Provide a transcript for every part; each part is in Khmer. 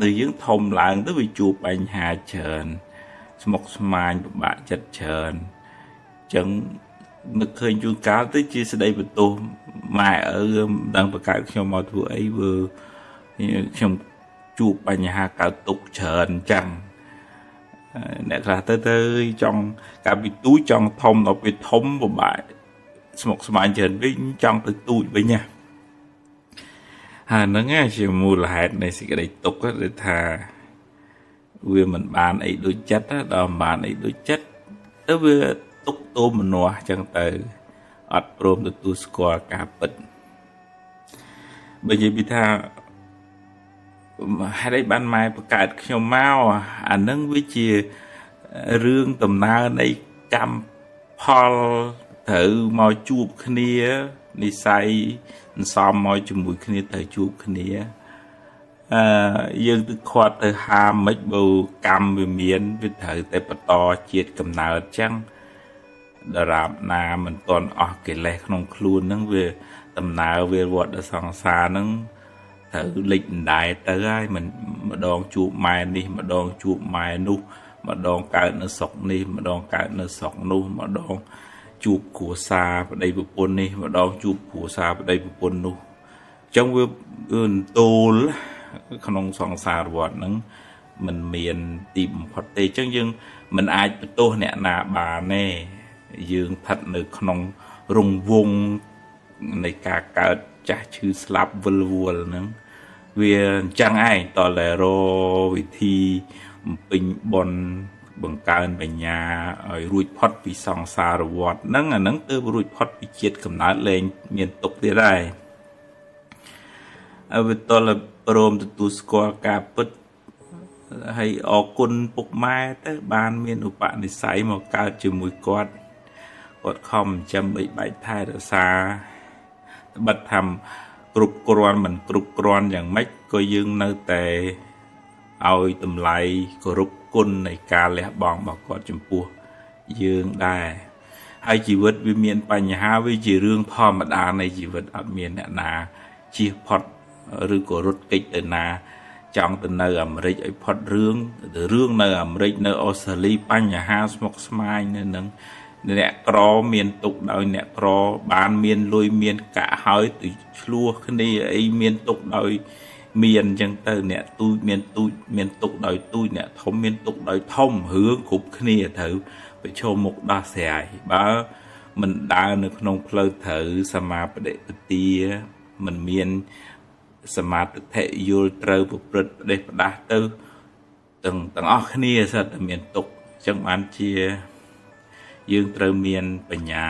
នៅយើងធំឡើងទៅវាជួបបញ្ហាច្រើនស្មុគស្មាញពិបាកចិត្តច្រើនអញ្ចឹងនឹកឃើញជួនកាលទៅជាស្ដីបន្ទោសម៉ែឪមិនដឹងបង្កើតខ្ញុំមកធ្វើអីវើខ្ញុំជួបបញ្ហាកើតទុក្ខច្រើនអញ្ចឹងអ្នកខ្លះទៅចង់កាលពីទូចចង់ធំដល់ពេលធំពិបាកស្មុគស្មាញច្រើនវិញចង់ទៅទូចវិញណាហើយហ្នឹងជាមូលហេតុនៃសេចក្តីទុក្ខដែលថាវាមិនបានអីដូចចិត្តដល់មិនបានអីដូចចិត្តទៅវាទុក្ខទោមនស្សអញ្ចឹងទៅអត់ព្រមទទួលស្គាល់ការពិតបើនិយាយពីថាហេតុអីបានម៉ែបង្កើតខ្ញុំមកអានឹងវាជារឿងដំណើរនៃកម្មផលត្រូវមកជួបគ្នានិស័យសន្សំមកជាមួយគ្នាត្រូវជួបគ្នាយើងទៅខាត់ទៅហាមិនបើកម្មវាមានវាត្រូវតែបន្តជាតិកំណើតចឹងដរាបណាមិនទាន់អស់កិលេសក្នុងខ្លួនហ្នឹងវាដំណើរវាវត្តសង្សារហ្នឹងត្រូវលិចដដែលទៅហើយមិនម្ដងជួបម៉ែនេះម្ដងជួបម៉ែនោះម្ដងកើតនៅស្រុកនេះម្ដងកើតនៅស្រុកនោះម្ដងជួបគ្រួសារប្តីប្រពន្ធនេះម្ដងជួបគ្រួសារប្តីប្រពន្ធនោះអញ្ចឹងវាទោលក្នុងសង្សារវដ្តហ្នឹងมันមានទីបំផុតទេអញ្ចឹងយើងមិនអាចបន្ទោសអ្នកណាបានទេយើងស្ថិតនៅក្នុងរង្វង់នៃការកើតចាស់ឈឺស្លាប់វិលវល់ហ្នឹងវាអញ្ចឹងឯងតតែរវិធីបំពេញបុណ្យបង្កើនបញ្ញាឲ្យរួចផុតពីសង្សារវដ្តហ្នឹងអាហ្នឹងទើបរួចផុតពីជាតិកំណើតលែងមានទុក្ខទៀតហើយហើយវាតលព្រមទទួលស្គាល់ការពិតហើយអរគុណពុកម៉ែទៅបានមានឧបនិស្ស័យមកកើតជាមួយគាត់គាត់ខំចិញ្ចឹមបីបាច់ថែរក្សាត្បិតថាគ្រប់គ្រាន់មិនគ្រប់គ្រាន់យ៉ាងម៉េចក៏យើងនៅតែឲ្យតម្លៃគោរពគុណនៃការលះបង់របស់គាត់ចំពោះយើងដែរហើយជីវិតវាមានបញ្ហាវាជារឿងធម្មតានៃជីវិតអត់មានអ្នកណាជៀសផុតឬក៏រត់គេចទៅណាចង់ទៅនៅអាមេរិកឲ្យផុតរឿងរឿងនៅអាមេរិកនៅអូស្ត្រាលីបញ្ហាស្មុគស្មាញនៅនឹងអ្នកក្រមានទុកដោយអ្នកក្របានមានលុយមានកាក់ហើយទៅឆ្លោះគ្នាអីមានទុកដោយមានអញ្ចឹងទៅអ្នកទូចមានទូចមានទុកដោយទូចអ្នកធំមានទុកដោយធំរឿងគ្រប់គ្នាត្រូវប្រឈមមុខដោះស្រាយបើមិនដើរនៅក្នុងផ្លូវត្រូវសមាបដិបទាមិនមានសមាធិយល់ត្រូវប្រព្រឹត្តផ្ដេសផ្ដាស់ទៅទាំងអស់គ្នាសិតតែមានទុកអញ្ចឹងបានជាយើងត្រូវមានបញ្ញា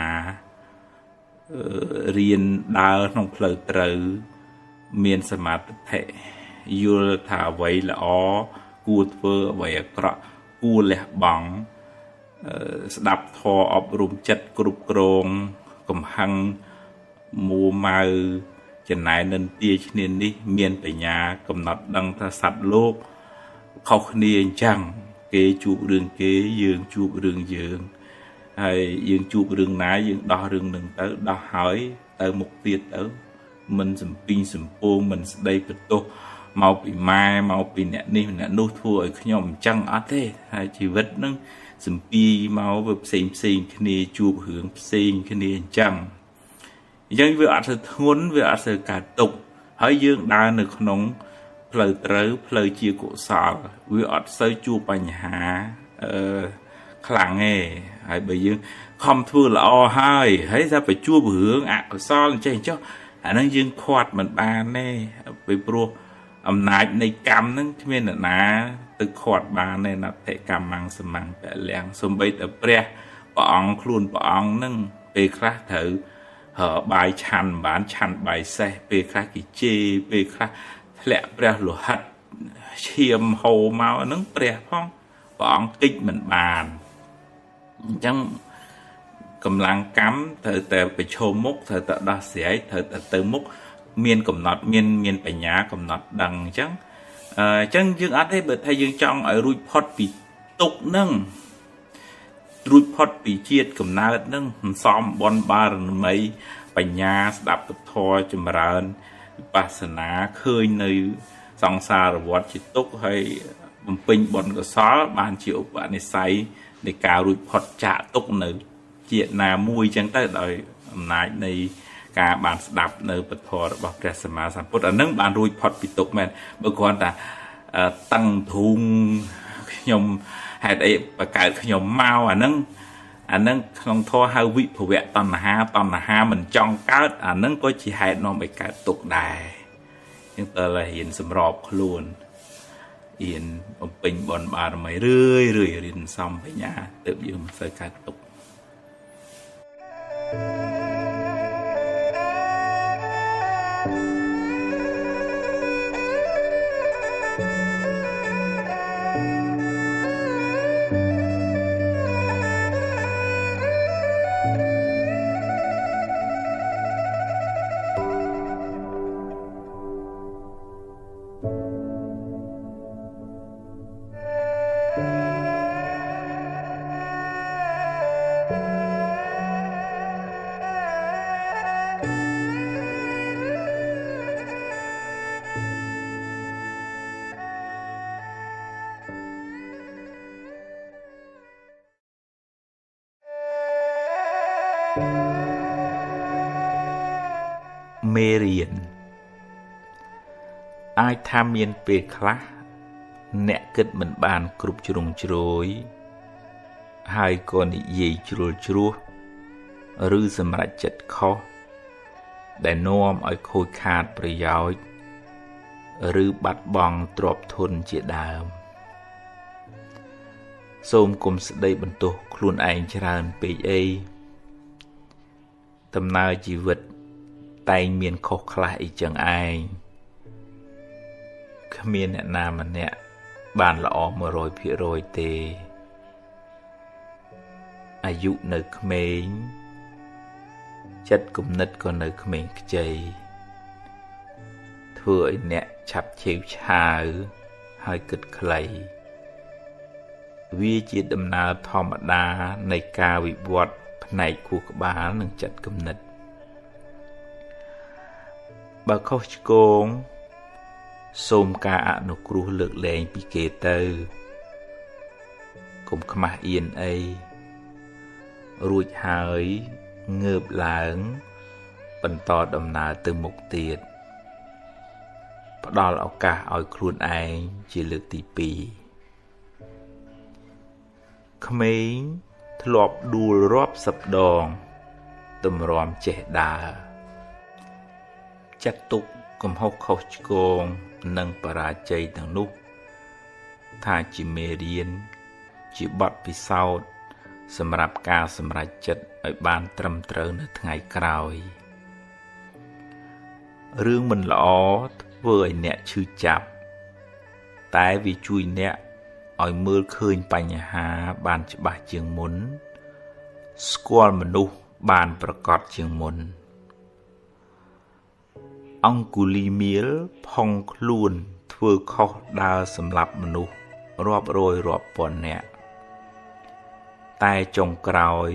រៀនដើរក្នុងផ្លូវត្រូវមានសមាធិយល់ថាអ្វីល្អគួរធ្វើអ្វីអាក្រក់គួរលះបង់ស្ដាប់ធម៌អប់រំចិត្តគ្រប់គ្រងកំហឹងមួម៉ៅចំណែននិន្ទាឈ្នានេះមានបញ្ញាកំណត់ដឹងថាសត្វលោកខុសគ្នាអញ្ចឹងគេជួបរឿងគេយើងជួបរឿងយើងហើយយើងជួបរឿងណាយើងដោះរឿងនឹងទៅដោះហើយទៅមុខទៀតទៅមិនសំពីងសំពងមិនស្ដីបន្ទោសមកពីម៉ែមកពីអ្នកនេះអ្នកនោះធ្វើឲ្យខ្ញុំអញ្ចឹងអត់ទេហើយជីវិតនឹងសំពីមកវាផ្សេងផ្សេងគ្នាជួបរឿងផ្សេងគ្នាអញ្ចឹងវាអត់ទៅធ្ងន់វាអត់ទៅកើតទុក្ខហើយយើងដើរនៅក្នុងផ្លូវត្រូវផ្លូវជាកុសលវាអត់សូវជួបបញ្ហាខ្លាំងទេហើយបើយើងខំធ្វើល្អហើយហើយថាទៅជួបរឿងអកុសលអញ្ចេះចុះអាហ្នឹងយើងខាត់មិនបានទេពីព្រោះអំណាចនៃកម្មហ្នឹងគ្មានអ្នកណាទៅខាត់បានទេណដ្ឋិកម្មំសមੰពលំសំបីតែព្រះអង្គខ្លួនព្រះអង្គហ្នឹងពេលខ្លះត្រូវបាយឆាន់មិនបានឆាន់បាយសេះពេលខ្លះគេជេរពេលខ្លះធ្លាក់ព្រះលោហិតឈាមហូរមកហ្នឹងព្រះផងព្រះអង្គគិចមិនបានអញ្ចឹងកម្លាំងកម្មត្រូវតែប្រឈមមុខត្រូវតែដោះស្រាយត្រូវតែទៅមុខមានកំណត់មានបញ្ញាកំណត់ដឹងអញ្ចឹងយើងអត់ទេបើថាយើងចង់ឲ្យរួចផុតពីទុក្ខហ្នឹងរួចផុតពីជាតិកំណើតហ្នឹងសន្សំបុណ្យបារមីបញ្ញាស្ដាប់ពធចម្រើន វិបស្សនាឃើញនៅសង្សារវដ្តជាទុក្ខហើយបំពេញបុណ្យកុសលបានជាឧបនិស្ស័យនៃការរួចផុតចាកទុក្ខនៅជាតិណាមួយចឹងទៅដោយអំណាចនៃការបានស្ដាប់នៅពធរបស់ព្រះសម្មាសម្ពុទ្ធអានឹងបានរួចផុតពីទុក្ខមែនបើគ្រាន់តែតឹងធូងខ្ញុំហេតុអីបកើតខ្ញុំមកអានឹងក្នុងធម៌ហៅវិភវៈតណ្ហាតណ្ហាមិនចង់កើតអានឹងក៏ជាហេតុនាំឲ្យកើតទុក្ខដែរអញ្ចឹងតើរៀនសម្របខ្លួនរៀនបំពេញបុណ្យបារមីរឿយរឿយរៀនសំបញ្ញាទើបយើងមិនសូវកើតទុក្ខមេរៀនអាចថាមានពេលខ្លះអ្នកគិតមិនបានគ្រប់ជ្រុងជ្រោយហើយក៏និយាយជ្រុលជ្រោះឬសម្រេចចិត្តខុសដែលនាំឲ្យខូចខាតប្រយោជន៍ឬបាត់បង់ទ្រព្យធនជាដើមសូមគុំស្ដីបន្ទោសខ្លួនឯងច្រើនពេកអីដំណើរជីវិតតែងមានខុសខ្លះអីចឹងឯងគ្មានអ្នកណាម្នាក់បានល្អ 100% ទេអាយុនៅក្មេងចិត្តគំនិតក៏នៅក្មេងខ្ចីធ្វើឲ្យអ្នកឆាប់ឆេវឆាវហើយគិតខ្លីវាជាដំណើរធម្មតានៃការវិវត្តផ្នែកខួរក្បាលនិងចិត្តគំនិតបើខុសឆ្គងសូមការអនុគ្រោះលើកលែងពីគេទៅកុំខ្មាស់អៀនអីរួចហើយងើបឡើងបន្តដំណើរទៅមុខទៀតផ្ដល់ឱកាសឲ្យខ្លួនឯងជាលើកទី2ក្មេងធ្លាប់ដួលរាប់សិបដងទម្រាំចេះដើរចាត់ទុកកំហុសខុសឆ្គងនិងបរាជ័យទាំងនោះថាជាមេរៀនជាបទពិសោធន៍សម្រាប់ការសម្រេចចិត្តឲ្យបានត្រឹមត្រូវនៅថ្ងៃក្រោយរឿងមិនល្អធ្វើឲ្យអ្នកឈឺចាប់តែវាជួយអ្នកឲ្យមើលឃើញបញ្ហាបានច្បាស់ជាងមុនស្គាល់មនុស្សបានប្រាកដជាងមុនអង្គុលីមៀលផុងខ្លួនធ្វើខុសដើរសម្លាប់មនុស្សរាប់រយរាប់ពាន់នាក់តែចុងក្រោយ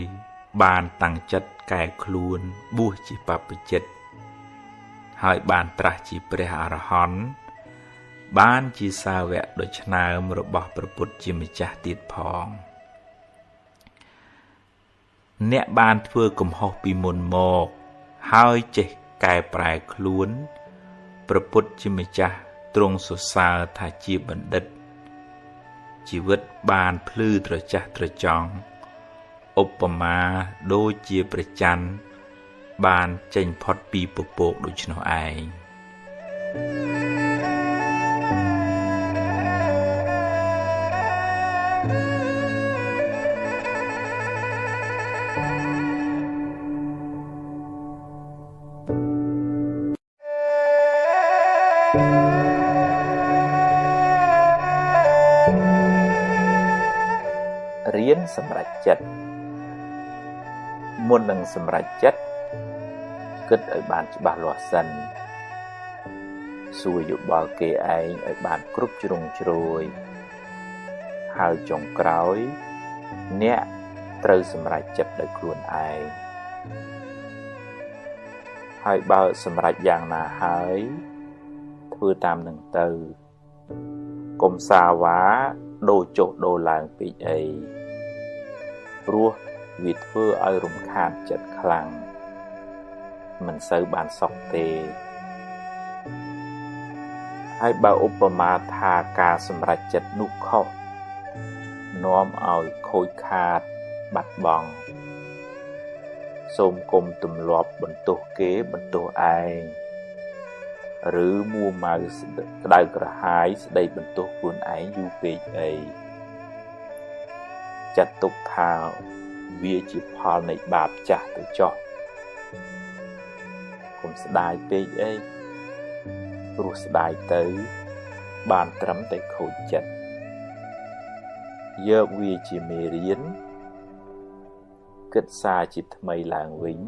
បានតាំងចិត្តកែខ្លួនបួសជាបព្វជិតហើយបានត្រាស់ជាព្រះអរហន្តបានជាសាវកដ៏ឆ្នើមរបស់ព្រះពុទ្ធជាម្ចាស់ទៀតផងអ្នកបានធ្វើកំហុសពីមុនមកហើយចេះកែប្រែខ្លួនព្រះពុទ្ធជាម្ចាស់ទ្រង់សរសើរថាជាបណ្ឌិតជីវិតបានភ្លឺត្រចះត្រចង់ឧបមាដូចជាព្រះច័ន្ទបានចេញផុតពីពពកដូច្នោះឯងរៀនសម្រេចចិត្តមុននឹងសម្រេចចិត្តគិតឲ្យបានច្បាស់លាស់សិនសួរយោបល់គេឯងឲ្យបានគ្រប់ជ្រុងជ្រោយហើយចុងក្រោយអ្នកត្រូវសម្រេចចិត្តដោយខ្លួនឯង ហើយបើសម្រេចយ៉ាងណាហើយធ្វើតាមនឹងទៅកុំសាវ៉ាដូរចុះដូរឡើងពេកអីព្រោះវាធ្វើឲ្យរំខានចិត្តខ្លាំងមិនសូវបានសុខទេហើយបើឧបមាថាការសម្រេចចិត្តនោះខុសនាំឲ្យខូចខាតបាត់បង់សូមកុំទម្លាប់បន្ទោសគេបន្ទោសឯងឬមួម៉ៅក្តៅក្រហាយស្ដីបន្ទោសខ្លួនឯងយូរពេកអីចាត់ទុកថាវាជាផលនៃបាបចាស់ទៅចោះកុំស្ដាយពេកអីព្រោះស្ដាយទៅបានត្រឹមតែខូចចិត្តយកវាជាមេរៀនគិតសារជាថ្មីឡើងវិញ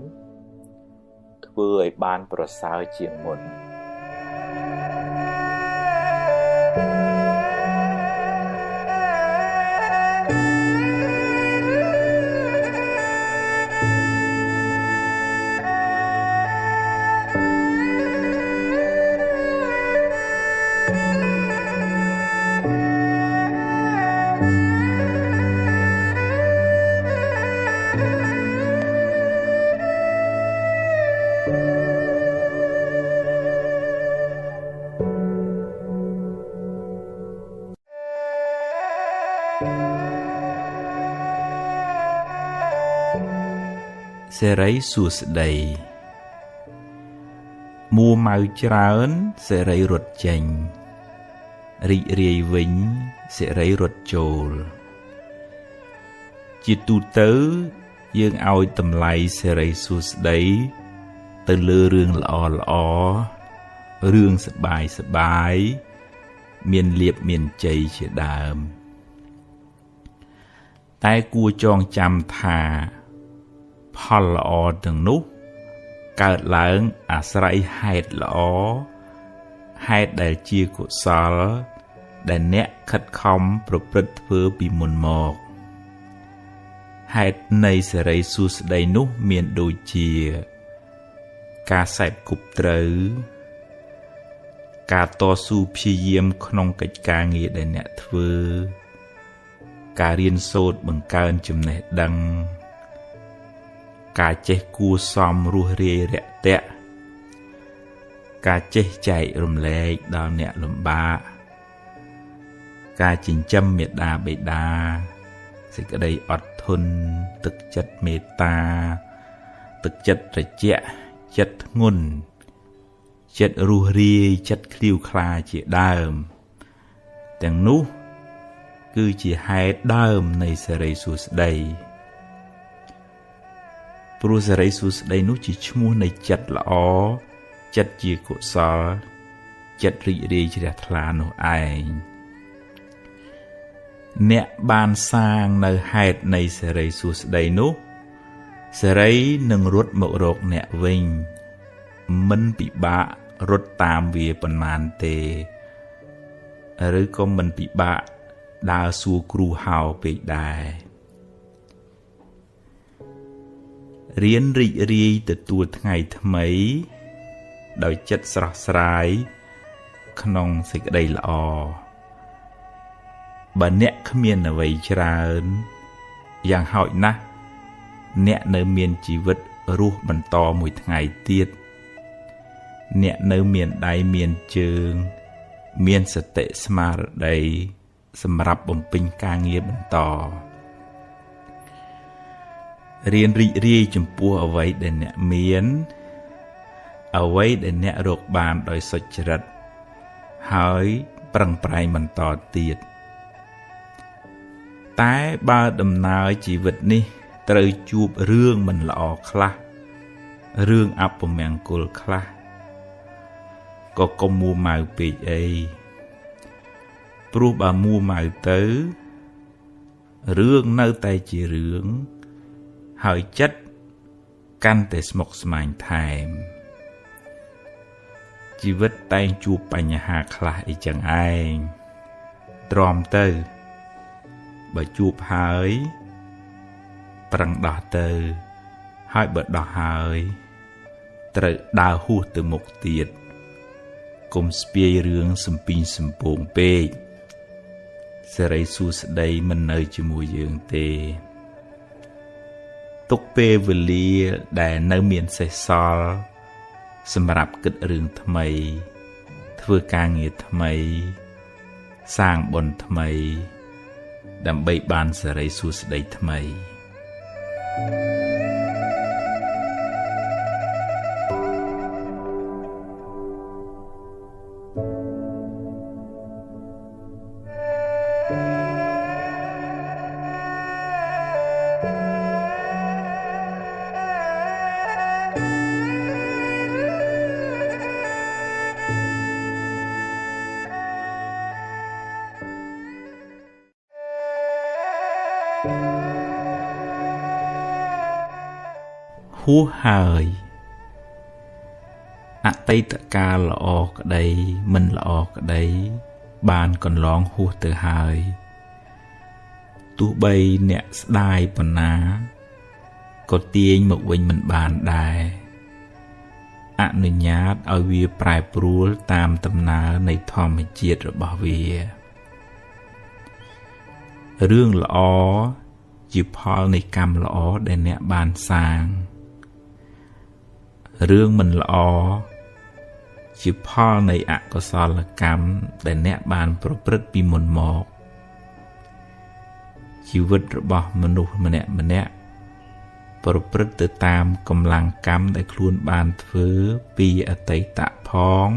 ធ្វើឲ្យបានប្រសើរជាងមុនសេរីសួស្តីមួម៉ៅច្រើនសេរីរត់ចេញរីករាយវិញសេរីរត់ចូលជាទូទៅយើងឲ្យតម្លៃសេរីសួស្តីទៅលើរឿងល្អល្អរឿងសប្បាយសប្បាយមានលាភមានជ័យជាដើមតែគួរចងចាំថាផលល្អទាំងនោះកើតឡើងអាស្រ័យហេតុល្អហេតុដែលជាកុសលដែលអ្នកខិតខំប្រព្រឹត្តធ្វើពីមុនមកហេតុនៃសេរីសួស្តីនោះមានដូចជាការសេពគប់ត្រូវការតស៊ូព្យាយាមក្នុងកិច្ចការងារដែលអ្នកធ្វើការរៀនសូត្របង្កើនចំណេះដឹងការចេះគួសមរស់រាយរាក់ទាក់ការចេះចែករំលែកដល់អ្នកលំបាកការចិញ្ចឹមមេដាបេដាសេចក្តីអត់ធន់ទឹកចិត្តមេត្តាទឹកចិត្តត្រជាក់ចិត្តធ្ងន់ចិត្តរស់រាយចិត្តឃ្លាវខ្លាជាដើមទាំងនោះគឺជាហេតុដើមនៃសេរីសួស្តីព្រោះសេរីសួស្តីនោះជាឈ្មោះនៃចិត្តល្អចិត្តជាកុសលចិត្តរីករាយជ្រះថ្លានោះឯងអ្នកបានសាងនៅហេតុនៃសេរីសួស្តីនោះសេរីនឹងរត់មករកអ្នកវិញមិនពិបាករត់តាមវាប៉ុន្មានទេឬក៏មិនពិបាកដើរសួរគ្រូហៅពេកដែររៀនរីករាយទទួលថ្ងៃថ្មីដោយចិត្តស្រស់ស្រាយក្នុងសេចក្តីល្អបើអ្នកគ្មានអ្វីច្រើនយ៉ាងហោចណាស់អ្នកនៅមានជីវិតរស់បន្តមួយថ្ងៃទៀតអ្នកនៅមានដៃមានជើងមានសតិស្មារតីសម្រាប់បំពេញការងារបន្តរៀនរីករាយចំពោះអ្វីដែលអ្នកមានអ្វីដែលអ្នករកបានដោយសុចរិតហើយប្រឹងប្រែងបន្តទៀតតែបើដំណើរជីវិតនេះត្រូវជួបរឿងមិនល្អខ្លះរឿងអពមង្គលខ្លះក៏កុំមួម៉ៅពេកអីព្រោះបើមួម៉ៅទៅរឿងនៅតែជារឿងហើយចិត្តកាន់តែស្មុគស្មាញថែមជីវិតតែងជួបបញ្ហាខ្លះអីចឹងឯងទ្រាំទៅបើជួបហើយប្រឹងដោះទៅហើយបើដោះហើយ ត្រូវដើរហួសទៅមុខទៀតកុំស្ពាយរឿងសំពីងសំពងពេកសិរីសួស្តីមិននៅជាមួយយើងទេទុកពេលវេលាដែលនៅមានសេសសល់សម្រាប់គិតរឿងថ្មីធ្វើការងារថ្មីសាងបុណ្យថ្មីដើម្បីបានសិរីសួស្តីថ្មីហួសហើយអតីតកាលល្អក្តីមិនល្អក្តីបានកន្លងហួសទៅហើយទោះបីអ្នកស្ដាយប៉ុណ្ណាក៏ទាញមកវិញមិនបានដែរអនុញ្ញាតឲ្យវាប្រែប្រួលតាមដំណើរនៃធម្មជាតិរបស់វារឿងល្អជាផលនៃកម្មល្អដែលអ្នកបានសាងរឿងមិនល្អជាផលនៃអកុសលកម្មដែលអ្នកបានប្រព្រឹត្តពីមុនមកជីវិតរបស់មនុស្សម្នាក់ម្នាក់ប្រព្រឹត្តទៅតាមកម្លាំងកម្មដែលខ្លួនបានធ្វើពីអតីតផង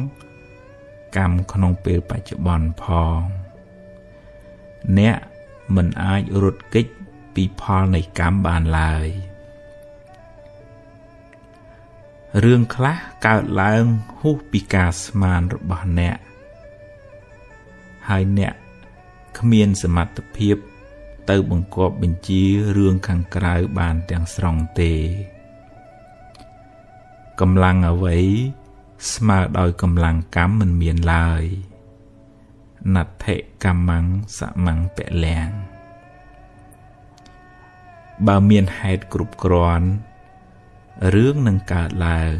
កម្មក្នុងពេលបច្ចុប្បន្នផងអ្នកមិនអាចរត់គេចពីផលនៃកម្មបានឡើយរឿងខ្លះកើតឡើងហួសពីការស្មានរបស់អ្នកហើយអ្នកគ្មានសមត្ថភាពទៅបង្គាប់បញ្ជារឿងខាងក្រៅបានទាំងស្រុងទេកម្លាំងអ្វីស្មើដោយកម្លាំងកម្មមិនមានឡើយណដ្ឋិកម្មੰសមੰពលំបើមានហេតុគ្រប់គ្រាន់រឿងនឹងកើតឡើង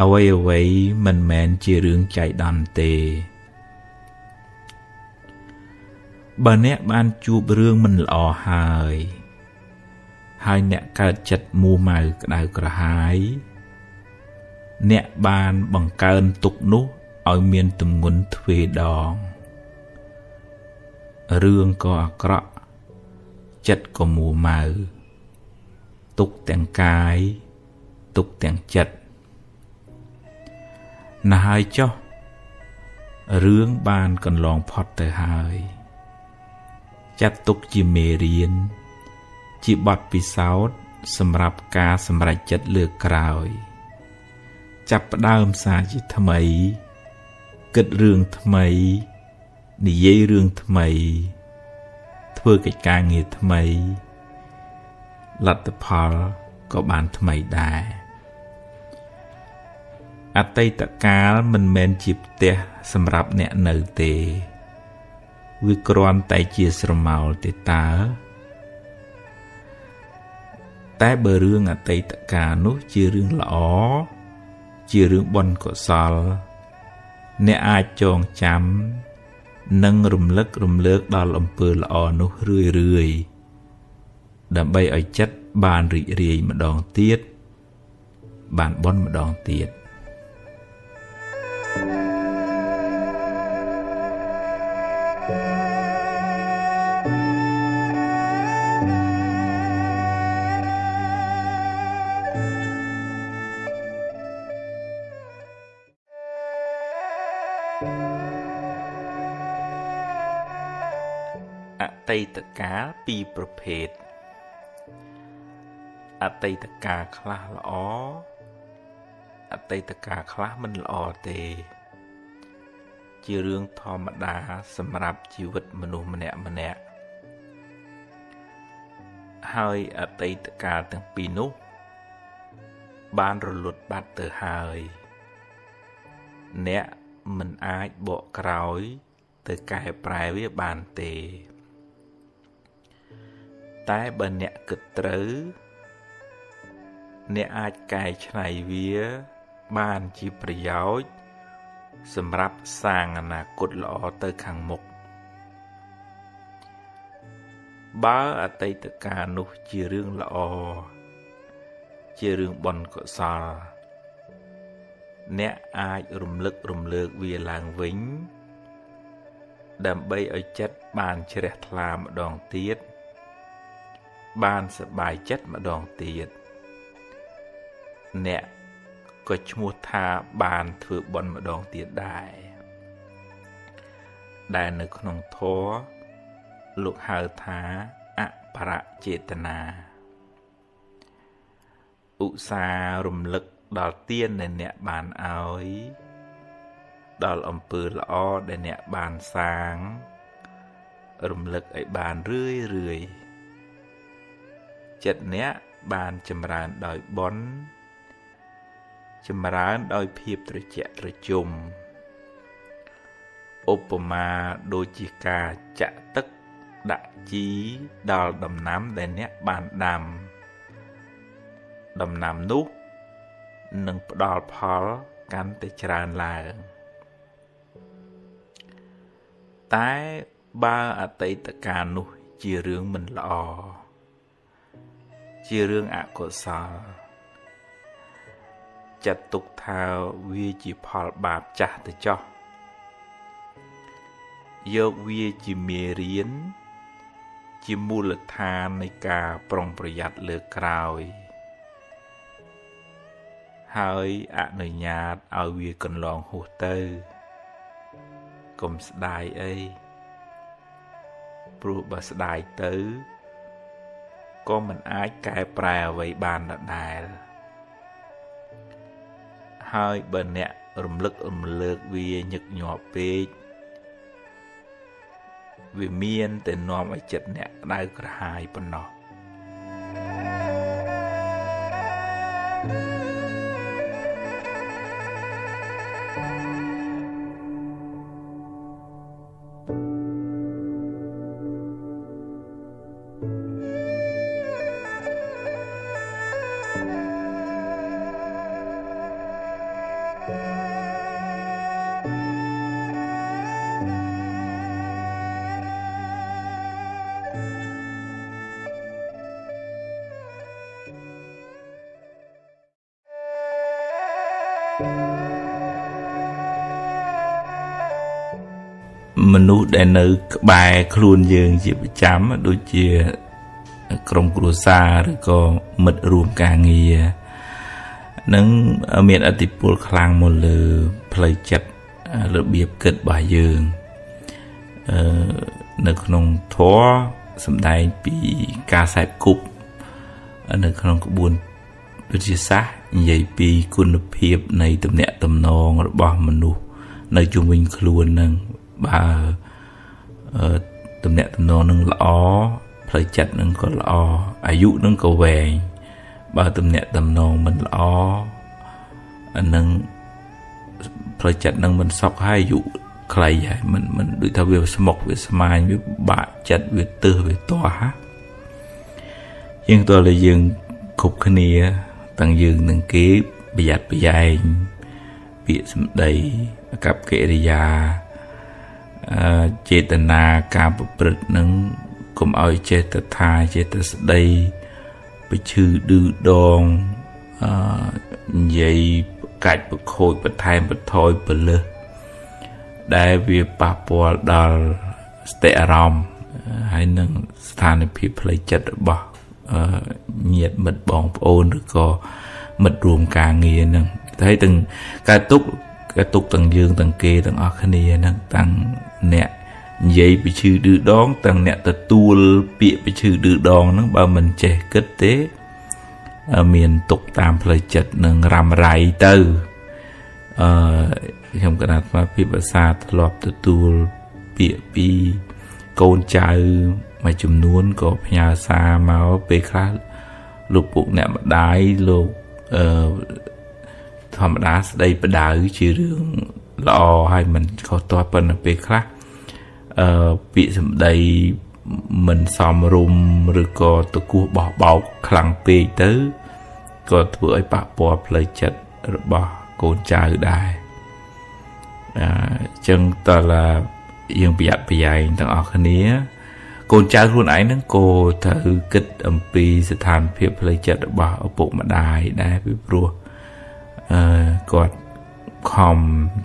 អ្វីអ្វីមិនមែនជារឿងចៃដន្យទេបើអ្នកបានជួបរឿងមិនល្អហើយហើយអ្នកកើតចិត្តមួម៉ៅក្តៅក្រហាយអ្នកបានបង្កើនទុក្ខនោះឲ្យមានទម្ងន់ទ្វេដងរឿងក៏អាក្រក់ចិត្តក៏មួម៉ៅទុកទាំងកាយទុកទាំងចិត្តណាស់ហើយចុះរឿងបានកន្លងផុតទៅហើយចាត់ទុកជាមេរៀនជាបទពិសោធន៍សម្រាប់ការសម្រេចចិត្តលើកក្រោយចាប់ផ្ដើមសារជាថ្មីគិតរឿងថ្មីនិយាយរឿងថ្មីធ្វើកិច្ចការងារថ្មីលទ្ធផលក៏បានថ្មីដែរអតីតកាលមិនមែនជាផ្ទះសម្រាប់អ្នកនៅទេវាគ្រាន់តែជាស្រមោលទេតើតែបើរឿងអតីតកាលនោះជារឿងល្អជារឿងបុណ្យកុសលអ្នកអាចចងចាំនិងរំលឹករំលើកដល់អំពើល្អនោះរឿយរឿយដើម្បីឲ្យចិត្តបានរីករាយម្ដងទៀតបានបុណ្យម្ដងទៀតអតីតកាលពីរប្រភេទអតីតកាលខ្លះល្អអតីតកាលខ្លះមិនល្អទេជារឿងធម្មតាសម្រាប់ជីវិតមនុស្សម្នាក់ម្នាក់ហើយអតីតកាលទាំងពីរនោះបានរលត់បាត់ទៅហើយអ្នកមិនអាចបកក្រោយទៅកែប្រែវាបានទេតែបើអ្នកគិតត្រូវ អ្នកអាចកែច្នៃវាបានជាប្រយោជន៍សម្រាប់សាងអនាគតល្អទៅខាងមុខបើអតីតកាលនោះជារឿងល្អជារឿងបុណ្យកុសលអ្នកអាចរំលឹករំលើកវាឡើងវិញដើម្បីឲ្យចិត្តបានជ្រះថ្លាម្ដងទៀតបានសប្បាយចិត្តម្ដងទៀតអ្នកក៏ឈ្មោះថាបានធ្វើបុណ្យម្ដងទៀតដែរដែលនៅក្នុងធម៌លោកហៅថាអបរចេតនាឧស្សាហ៍រំលឹកដល់ទានដែលអ្នកបានឲ្យដល់អំពើល្អដែលអ្នកបានសាងរំលឹកឲ្យបានរឿយរឿយចិត្តអ្នកបានចម្រើនដោយបុណ្យចម្រើនដោយភាពត្រជាក់ត្រជុំឧបមាដូចជាការចាក់ទឹកដាក់ជីដល់ដំណាំដែលអ្នកបានដាំដំណាំនោះនឹងផ្ដល់ផលកាន់តែច្រើនឡើងតែបើអតីតកាលនោះជារឿងមិនល្អជារឿងអកុសលចាត់ទុកថាវាជាផលបាបចាស់ទៅចោះយកវាជាមេរៀនជាមូលដ្ឋាននៃការប្រុងប្រយ័ត្នលើក្រោយហើយអនុញ្ញាតឲ្យវាកន្លងហួសទៅកុំស្ដាយអីព្រោះបើស្ដាយទៅក៏មិនអាចកែប្រែអ្វីបានដដែលហើយបើអ្នករំលឹករំលើកវាញឹកញាប់ពេកវាមានតែនាំឲ្យចិត្តអ្នកក្តៅក្រហាយប៉ុណ្ណោះមនុស្សដែលនៅក្បែរខ្លួនយើងជាប្រចាំដូចជាក្រុមគ្រួសារឬក៏មិត្តរួមការងារនឹងមានឥទ្ធិពលខ្លាំងមកលើផ្លូវចិត្តរបៀបគិតរបស់យើងនៅក្នុងធម៌សម្ដែងពីការសែបគប់នៅក្នុងក្បួនវិទ្យាសាស្ត្រនិយាយពីគុណភាពនៃទំនាក់ទំនងរបស់មនុស្សនៅជុំវិញខ្លួននឹងបើទំនាក់ទំនងនឹងល្អផ្លូវចិត្តនឹងក៏ល្អអាយុនឹងក៏វែងបើទំនាក់ទំនងមិនល្អអានឹងផ្លូវចិត្តនឹងមិនសុខហើយអាយុខ្លីហើយមិនដូចថាវាស្មុគវាស្មាញវាបាក់ចិត្តវាទើសវាទាស់ហាយើងតើតែយើងគ្រប់គ្នាទាំងយើងនិងគេប្រយ័ត្នប្រយែងពាក្យសម្ដីអាកប្បកិរិយាចេតនាការប្រព្រឹត្តនឹងកុំឲ្យចេះតែថាចេះតែស្ដីប្រឈឺឌឺដងនិយាយកាច់ប្រខូចបន្ថែមបន្ថយពលឹះដែលវាប៉ះពាល់ដល់ស្តិអារម្មណ៍ហើយនឹងស្ថានភាពផ្លូវចិត្តរបស់ញាតិមិត្តបងប្អូនឬក៏មិត្តរួមការងារនឹងហើយទាំងការទុកទាំងយើងទាំងគេទាំងអស់គ្នាហ្នឹងទាំងអ្នកនិយាយពីឈឺឌឺដងទាំងអ្នកទទួលពាក្យពីឈឺឌឺដងហ្នឹងបើមិនចេះគិតទេមានទុកតាមផ្លូវចិត្តនឹងរ៉ាំរ៉ៃទៅខ្ញុំកណាត់មកពីភាសាធ្លាប់ទទួលពាក្យពីកូនចៅមួយចំនួនក៏ផ្ញើសារមកពេលខ្លះលោកពុកអ្នកម្ដាយលោកធម្មតាស្ដីបដៅជារឿងល្អហើយមិនខុសទាស់ប៉ុន្តែពេលខ្លះពាក្យសម្ដីមិនសមរម្យឬក៏តគោះបោះបោកខ្លាំងពេកទៅ ក៏ធ្វើឲ្យប៉ះពាល់ផ្លូវចិត្តរបស់កូនចៅដែរអញ្ចឹងតើយើងប្រយ័ត្នប្រយែងទាំងអស់គ្នាកូនចៅខ្លួនឯងហ្នឹងក៏ត្រូវគិតអំពីស្ថានភាពផ្លូវចិត្តរបស់ឪពុកម្ដាយដែរពីព្រោះគាត់ខំ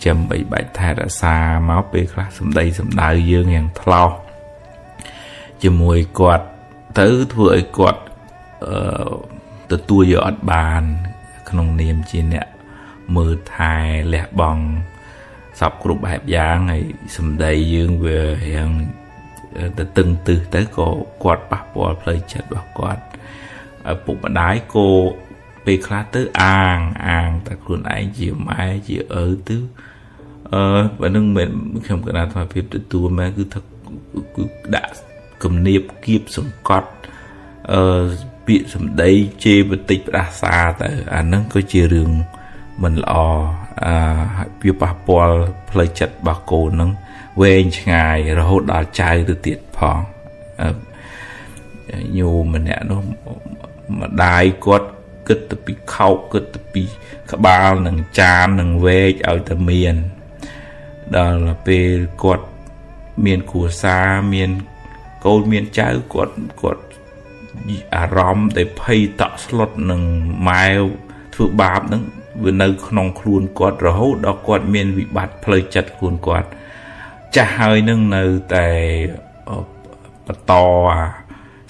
ចាំបីបាច់ថែរក្សាមកពេលខ្លះសម្ដីសម្ដៅយើងយ៉ាងថ្លោះជាមួយគាត់ទៅធ្វើឲ្យគាត់ទទួលយកអត់បានក្នុងនាមជាអ្នកមើលថែលះបង់សពគ្រប់បែបយ៉ាងហើយសម្ដីយើងវាយ៉ាងទៅតឹងទិសទៅក៏គាត់ប៉ះពាល់ផ្លូវចិត្តរបស់គាត់ឪពុកម្ដាយក៏ពេលខ្លះទៅអាងតែខ្លួនឯងជាម៉ែជាឪទៅបើនឹងមិនខ្ញុំកណាថាភាពទទួលមែនគឺថាគឺដាក់គំនាបគៀបសង្កត់ពាក្យសម្ដីជេរបតិចផ្ដាសាទៅអាហ្នឹងក៏ជារឿងមិនល្អវាប៉ះពាល់ផ្លូវចិត្តរបស់កូនហ្នឹងវែងឆ្ងាយរហូតដល់ចៅទៅទៀតផងញោមម្នាក់នោះម្ដាយគាត់គិតទៅពីខោកគិតទៅពីក្បាលនិងចាននិងវែកឲ្យតែមានដល់ពេលគាត់មានគ្រួសារមានកូនមានចៅគាត់អារម្មណ៍ដែលភ័យតក់ស្លុតនឹងម៉ែធ្វើបាបហ្នឹងវានៅក្នុងខ្លួនគាត់រហូតដល់គាត់មានវិបត្តិផ្លូវចិត្តខ្លួនគាត់ចាស់ហើយនឹងនៅតែបន្តអា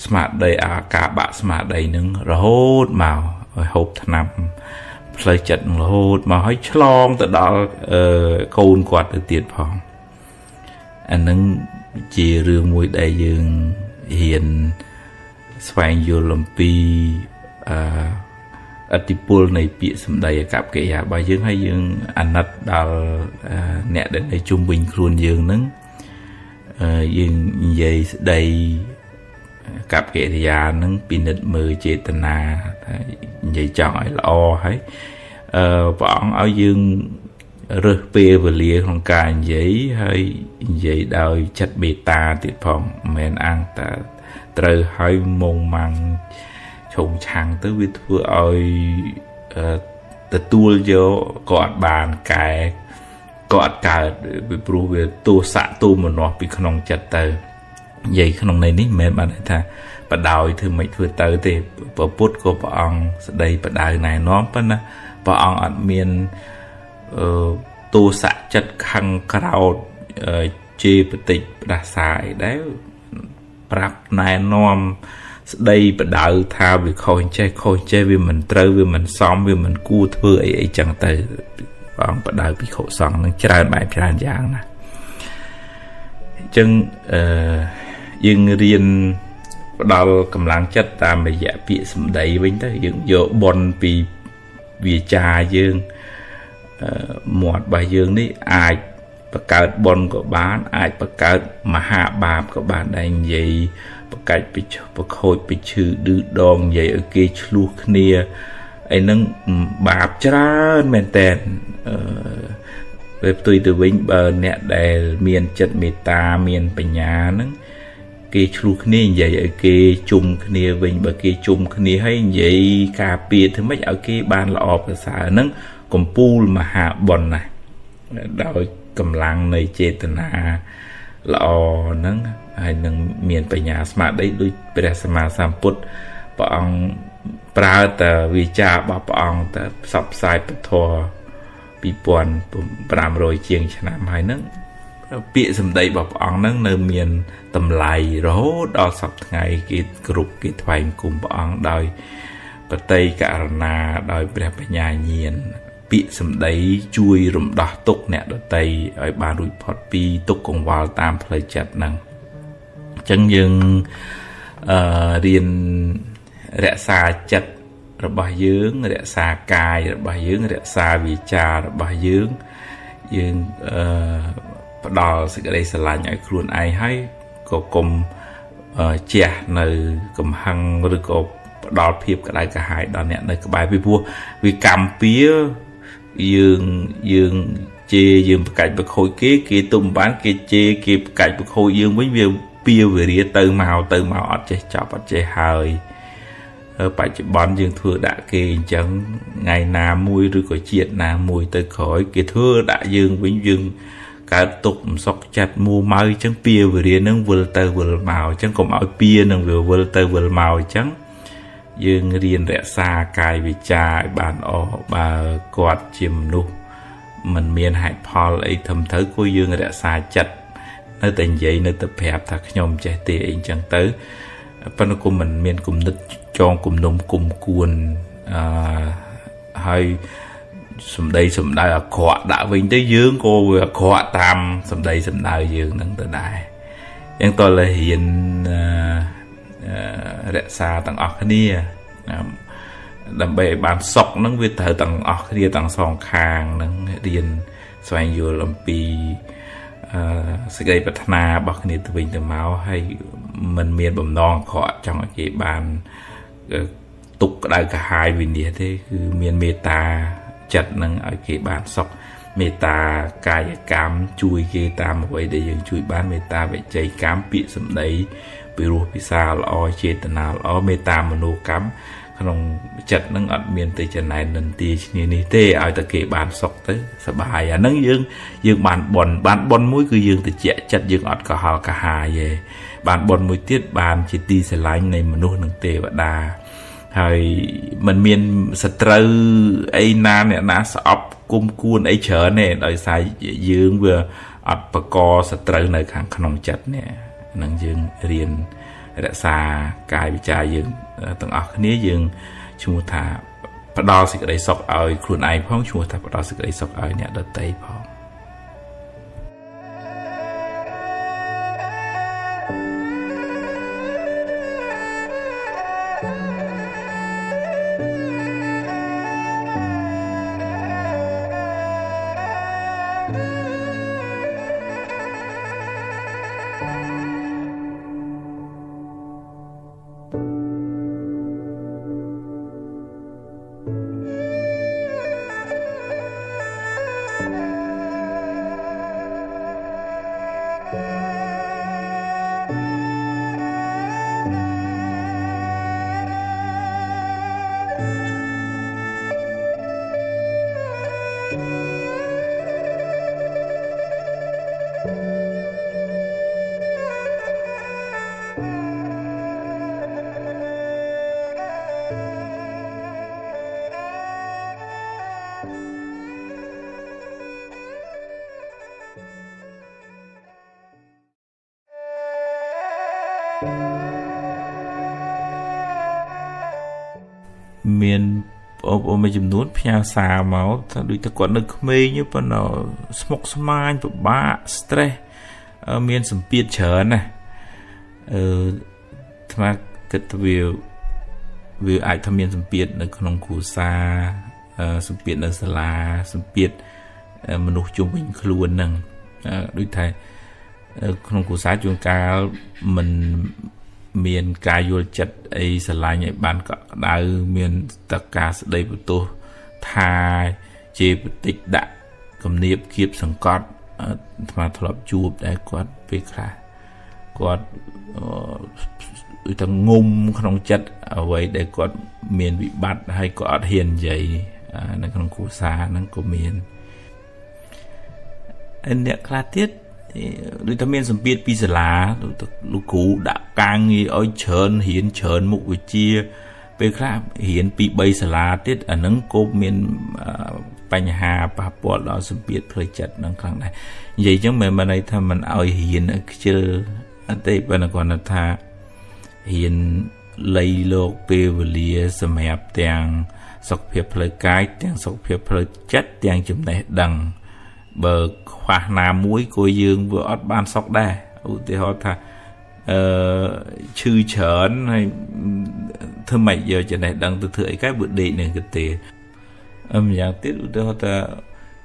ស្មារតីអាការបាក់ស្មារតីនឹងរហូតមកឲ្យហូបថ្នាំផ្លូវចិត្តនឹងរហូតមកឲ្យឆ្លងទៅដល់កូនគាត់ទៅទៀតផងអានឹងជារឿងមួយដែលយើងរៀនស្វែងយល់អំពីអតិពលនៃពាក្យសម្ដីអកប្បកិរិយារបស់យើងហើយយើងអាណិតដល់អ្នកដែលនៅជុំវិញខ្លួនយើងហ្នឹងយើងនិយាយស្ដីកប្បកិរិយាហ្នឹងពិនិត្យមើលចេតនាថានិយាយចង់ឲ្យល្អហើយព្រះអង្គឲ្យយើងរើសពេលវេលាក្នុងការនិយាយហើយនិយាយដោយចិត្តមេត្តាទៀតផងមិនមែនអាងតែត្រូវឲ្យមុងម៉ាំងឆុងឆាំងទៅវាធ្វើឲ្យទទួលយកក៏អត់បានកែក៏អត់កើតពីព្រោះវាទោសៈទូមនោះពីក្នុងចិត្តទៅនិយាយក្នុងន័យនេះមិនមែនបានថាបដោយធ្វើមិនធ្វើទៅទេព្រះពុទ្ធក៏ព្រះអង្គស្ដីបដៅណែនាំប៉ុន្តែព្រះអង្គអត់មានទោសៈចិត្តខឹងក្រោធជេរបតិចផ្ដាសាអីដែរប្រាប់ណែនាំស្ដីបដៅថាវាខុសចេះខុសចេះវាមិនត្រូវវាមិនសមវាមិនគួរធ្វើអីអីចឹងទៅព្រះអង្គបដៅភិក្ខុសង្ឃនឹងច្រើនបែបច្រើនយ៉ាងណាអញ្ចឹងយើងរៀនផ្ដល់កម្លាំងចិត្តតាមរយៈពាក្យសម្ដីវិញទៅយើងយកបុណ្យពីវាចាយើងមាត់របស់យើងនេះអាចបង្កើតបុណ្យក៏បានអាចបង្កើតមហាបាបក៏បានដែរនិយាយបកាច់ប្រខូចប្រឈឺឌឺដងនិយាយឲ្យគេឆ្លោះគ្នាអីហ្នឹងបាបច្រើនមែនតើពេលផ្ទុយទៅវិញបើអ្នកដែលមានចិត្តមេត្តាមានបញ្ញាហ្នឹងគេឆ្លោះគ្នានិយាយឲ្យគេជុំគ្នាវិញបើគេជុំគ្នាហើយនិយាយការពារធ្វើម៉េចឲ្យគេបានល្អប្រសើរហ្នឹងកំពូលមហាបុណ្យណាស់ដោយកម្លាំងនៃចេតនាល្អហ្នឹងហើយនឹងមានបញ្ញាស្មារតីដូចព្រះសម្មាសម្ពុទ្ធព្រះអង្គប្រើតែវាចារបស់ព្រះអង្គតែផ្សព្វផ្សាយពធ2500ជាងឆ្នាំហើយហ្នឹងពាក្យសម្ដីរបស់ព្រះអង្គហ្នឹងនៅមានតម្លៃរហូតដល់សព្វថ្ងៃគេគ្រប់គេថ្វាយបង្គំព្រះអង្គដោយបតីករណាដោយព្រះបញ្ញាញាណពាក្យសម្ដីជួយរំដោះទុក្ខអ្នកដទៃឲ្យបានរួចផុតពីទុក្ខកង្វល់តាមផ្លូវចិត្តហ្នឹងអញ្ចឹងយើងរៀនរក្សាចិត្តរបស់យើងរក្សាកាយរបស់យើងរក្សាវាចារបស់យើងយើងផ្ដល់សេចក្តីស្រឡាញ់ឲ្យខ្លួនឯងហើយក៏កុំជះនៅកំហឹងឬក៏ផ្ដល់ភាពក្តៅក្រហាយដល់អ្នកនៅក្បែរពីព្រោះវាកម្មពៀយើងជេរយើងប្រកាច់ប្រខូចគេគេទុំបានគេជេរគេប្រកាច់ប្រខូចយើងវិញវាពៀវេរាទៅមកអត់ចេះចប់អត់ចេះហើយ បច្ចុប្បន្នយើងធ្វើដាក់គេអញ្ចឹងថ្ងៃណាមួយឬក៏ជាតិណាមួយទៅក្រោយគេធ្វើដាក់យើងវិញយើងកើតទុកមិនសុខចិត្តមួម៉ៅអញ្ចឹងពៀវរានឹងវិលទៅវិលមកអញ្ចឹងកុំឲ្យពៀនឹងវាវិលទៅវិលមកអញ្ចឹងយើងរៀនរក្សាកាយវិចាឲ្យបានល្អបើគាត់ជាមនុស្សមិនមានហេតុផលអីធំទៅគួរយើងរក្សាចិត្តនៅតែនិយាយនៅតែប្រាប់ថាខ្ញុំចេះទេអីអញ្ចឹងទៅប៉ុន្តែគុំមិនមានគំនិតចងគំនុំគុំគួនហើយសម្ដីសម្ដៅអាក្រក់ដាក់វិញទៅយើងក៏វាអាក្រក់តាមសម្ដីសម្ដៅយើងនឹងទៅដែរអញ្ចឹងតើរៀនរក្សាទាំងអស់គ្នាដើម្បីឲ្យបានសុខហ្នឹងវាត្រូវទាំងអស់គ្នាទាំងសងខាងហ្នឹងរៀនស្វែងយល់អំពីសេចក្តីប្រាថ្នារបស់គ្នាទៅវិញទៅមកហើយមិនមានបំណងអាក្រក់ចង់ឲ្យគេបានទុកក្តៅក្រហាយវិនិច្ឆ័យទេគឺមានមេត្តាចិត្តនឹងឲ្យគេបានសុខមេត្តាកាយកម្មជួយគេតាមអ្វីដែលយើងជួយបានមេត្តាវិជ័យកម្មពាក្យសម្ដីពិរោះពិសាល្អចេតនាល្អមេត្តាមនោកម្មក្នុងចិត្តនឹងអត់មានទៅចំណែននិន្ទាឈ្នានេះទេឲ្យតែគេបានសុខទៅសប្បាយអាហ្នឹងយើងបានបុណ្យបានបុណ្យមួយគឺយើងតិចចិត្តយើងអត់កុហលកាហាយទេបានបុណ្យមួយទៀតបានជាទីស្រឡាញ់នៃមនុស្សនិងទេវតាហើយมันមានសត្រូវអីណាអ្នកណាស្អប់គុំគួនអីច្រើនទេដោយសារយើងវាអត់បកសត្រូវនៅខាងក្នុងចិត្តនេះនឹងយើងរៀនរក្សាកាយវិចារយើងទាំងអស់គ្នាយើងឈ្មោះថាផ្ដល់សេចក្តីសុខឲ្យខ្លួនឯងផងឈ្មោះថាផ្ដល់សេចក្តីសុខឲ្យអ្នកដទៃផងមានបងប្អូនមួយចំនួនផ្ញើសារមកថាដូចតែគាត់នៅក្មេងប៉ុន្តែស្មុគស្មាញពិបាក stress មានសម្ពាធច្រើនណាស់អាត្មាគិតថាវាអាចថាមានសម្ពាធនៅក្នុងគ្រួសារសម្ពាធនៅសាលាសម្ពាធមនុស្សជុំវិញខ្លួនហ្នឹងដូចថាក្នុងគ្រួសារជួនកាលមិនមានការយល់ចិត្តអីស្រឡាញ់ឲ្យបានកក់ក្ដៅមានតការស្ដីបន្ទោសថាជាបន្តិចដាក់គំនាបគៀបសង្កត់អាត្មាធ្លាប់ជួបដែរគាត់ពេលខ្លះគាត់ដូចតែងុំក្នុងចិត្តអ្វីដែលគាត់មានវិបត្តិហើយក៏អត់ហ៊ាននិយាយនៅក្នុងគ្រួសារហ្នឹងក៏មានអ្នកខ្លះទៀតដូចតែមានសម្ពាធពីសាលាលោកគ្រូដាក់ការងារឲ្យច្រើនរៀនច្រើនមុខវិជ្ជាពេលខ្លះរៀនពី3សាលាទៀតអាហ្នឹងក៏មានបញ្ហាប៉ះពាល់ដល់សម្ពាធផ្លូវចិត្តនឹងខ្លាំងដែរនិយាយចឹងមិនមែនន័យថាមិនឲ្យរៀនខ្ជិលអត់ទេប៉ុន្តែគាត់ថារៀនលៃលោកពេលវេលាសម្រាប់ទាំងសុខភាពផ្លូវកាយទាំងសុខភាពផ្លូវចិត្តទាំងចំណេះដឹងបើខ្វះណាមួយក៏យើងវាអត់បានសុខដែរឧទាហរណ៍ថាឈឺច្រើនហើយធ្វើម៉េចយកចំណេះដឹងទៅធ្វើអីកែបើដេកនឹងកទេម្យ៉ាងទៀតឧទាហរណ៍ថា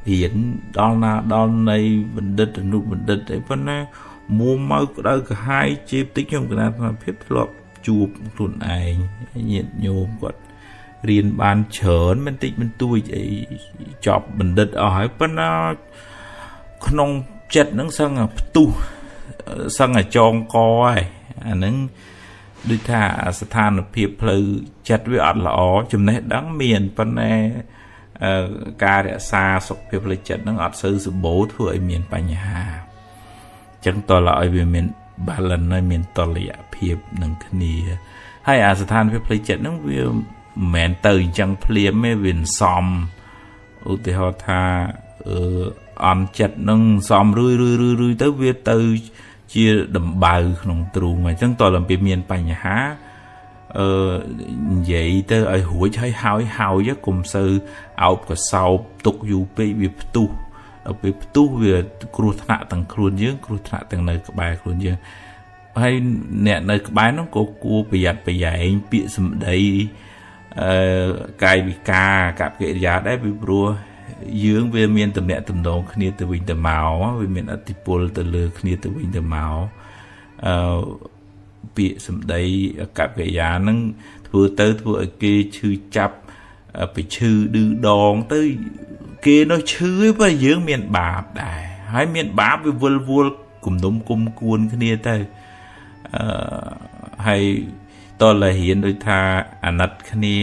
រៀនដល់ណាដល់នៃបណ្ឌិតអនុបណ្ឌិតអីប៉ុណ្ណាមួម៉ៅក្តៅក្រហាយជាបន្តិចខ្ញុំកណាត់ភាពធ្លាប់ជួបខ្លួនឯងញាតិញោមគាត់រៀនបានច្រើនមិនតិចមិនទួចអីចប់បណ្ឌិតអស់ហើយប៉ុន្តែក្នុងចិត្តហ្នឹងសឹងផ្ទុះសឹងតែចងកហើយអាហ្នឹង ដូចថាស្ថានភាពផ្លូវចិត្តវាអត់ល្អចំណេះដឹងមានប៉ុន្តែការរក្សាសុខភាពផ្លូវចិត្តនឹងអត់សូវសម្បូរធ្វើឲ្យមានបញ្ហាអញ្ចឹងតើឲ្យវាមាន balance ហើយមានតុល្យភាពនឹងគ្នាហើយអាស្ថានភាពផ្លូវចិត្តហ្នឹងវាមិនមែនទៅអញ្ចឹងភ្លាមទេវាសំឧទាហរណ៍ថាអឺអន់ចិត្តនឹងសំរឿយរឿយរឿយរឿយទៅវាទៅជាដំបៅក្នុងទ្រូងអញ្ចឹងតើអំពីមានបញ្ហាអឺនិយាយទៅឲ្យរួចហើយហើយហើយកុំសូវអោបកសោបទុកយូរពេកវាផ្ទុះដល់ពេលផ្ទុះវាគ្រោះថ្នាក់ទាំងខ្លួនយើងគ្រោះថ្នាក់ទាំងនៅក្បែរខ្លួនយើងហើយអ្នកនៅក្បែរនោះក៏គួរប្រយ័ត្នប្រយែងពាក្យសម្ដីអឺកាយវិការកប្បកិរិយាដែរពីព្រោះយើងវាមានតំណែងតំណងគ្នាទៅវិញទៅមកវាមានឥទ្ធិពលទៅលើគ្នាទៅវិញទៅមកអឺពាក្យសម្ដីកប្បកិរិយាហ្នឹងធ្វើទៅធ្វើឲ្យគេឈឺចាប់ไปឈឺឌឺដងទៅគេនោះឈឺឯងបើយើងមានបាបដែរហើយមានបាបវាវិលវល់គំនុំគុំគួនគ្នាទៅអឺហើយតលរៀនដូចថាអាណិតគ្នា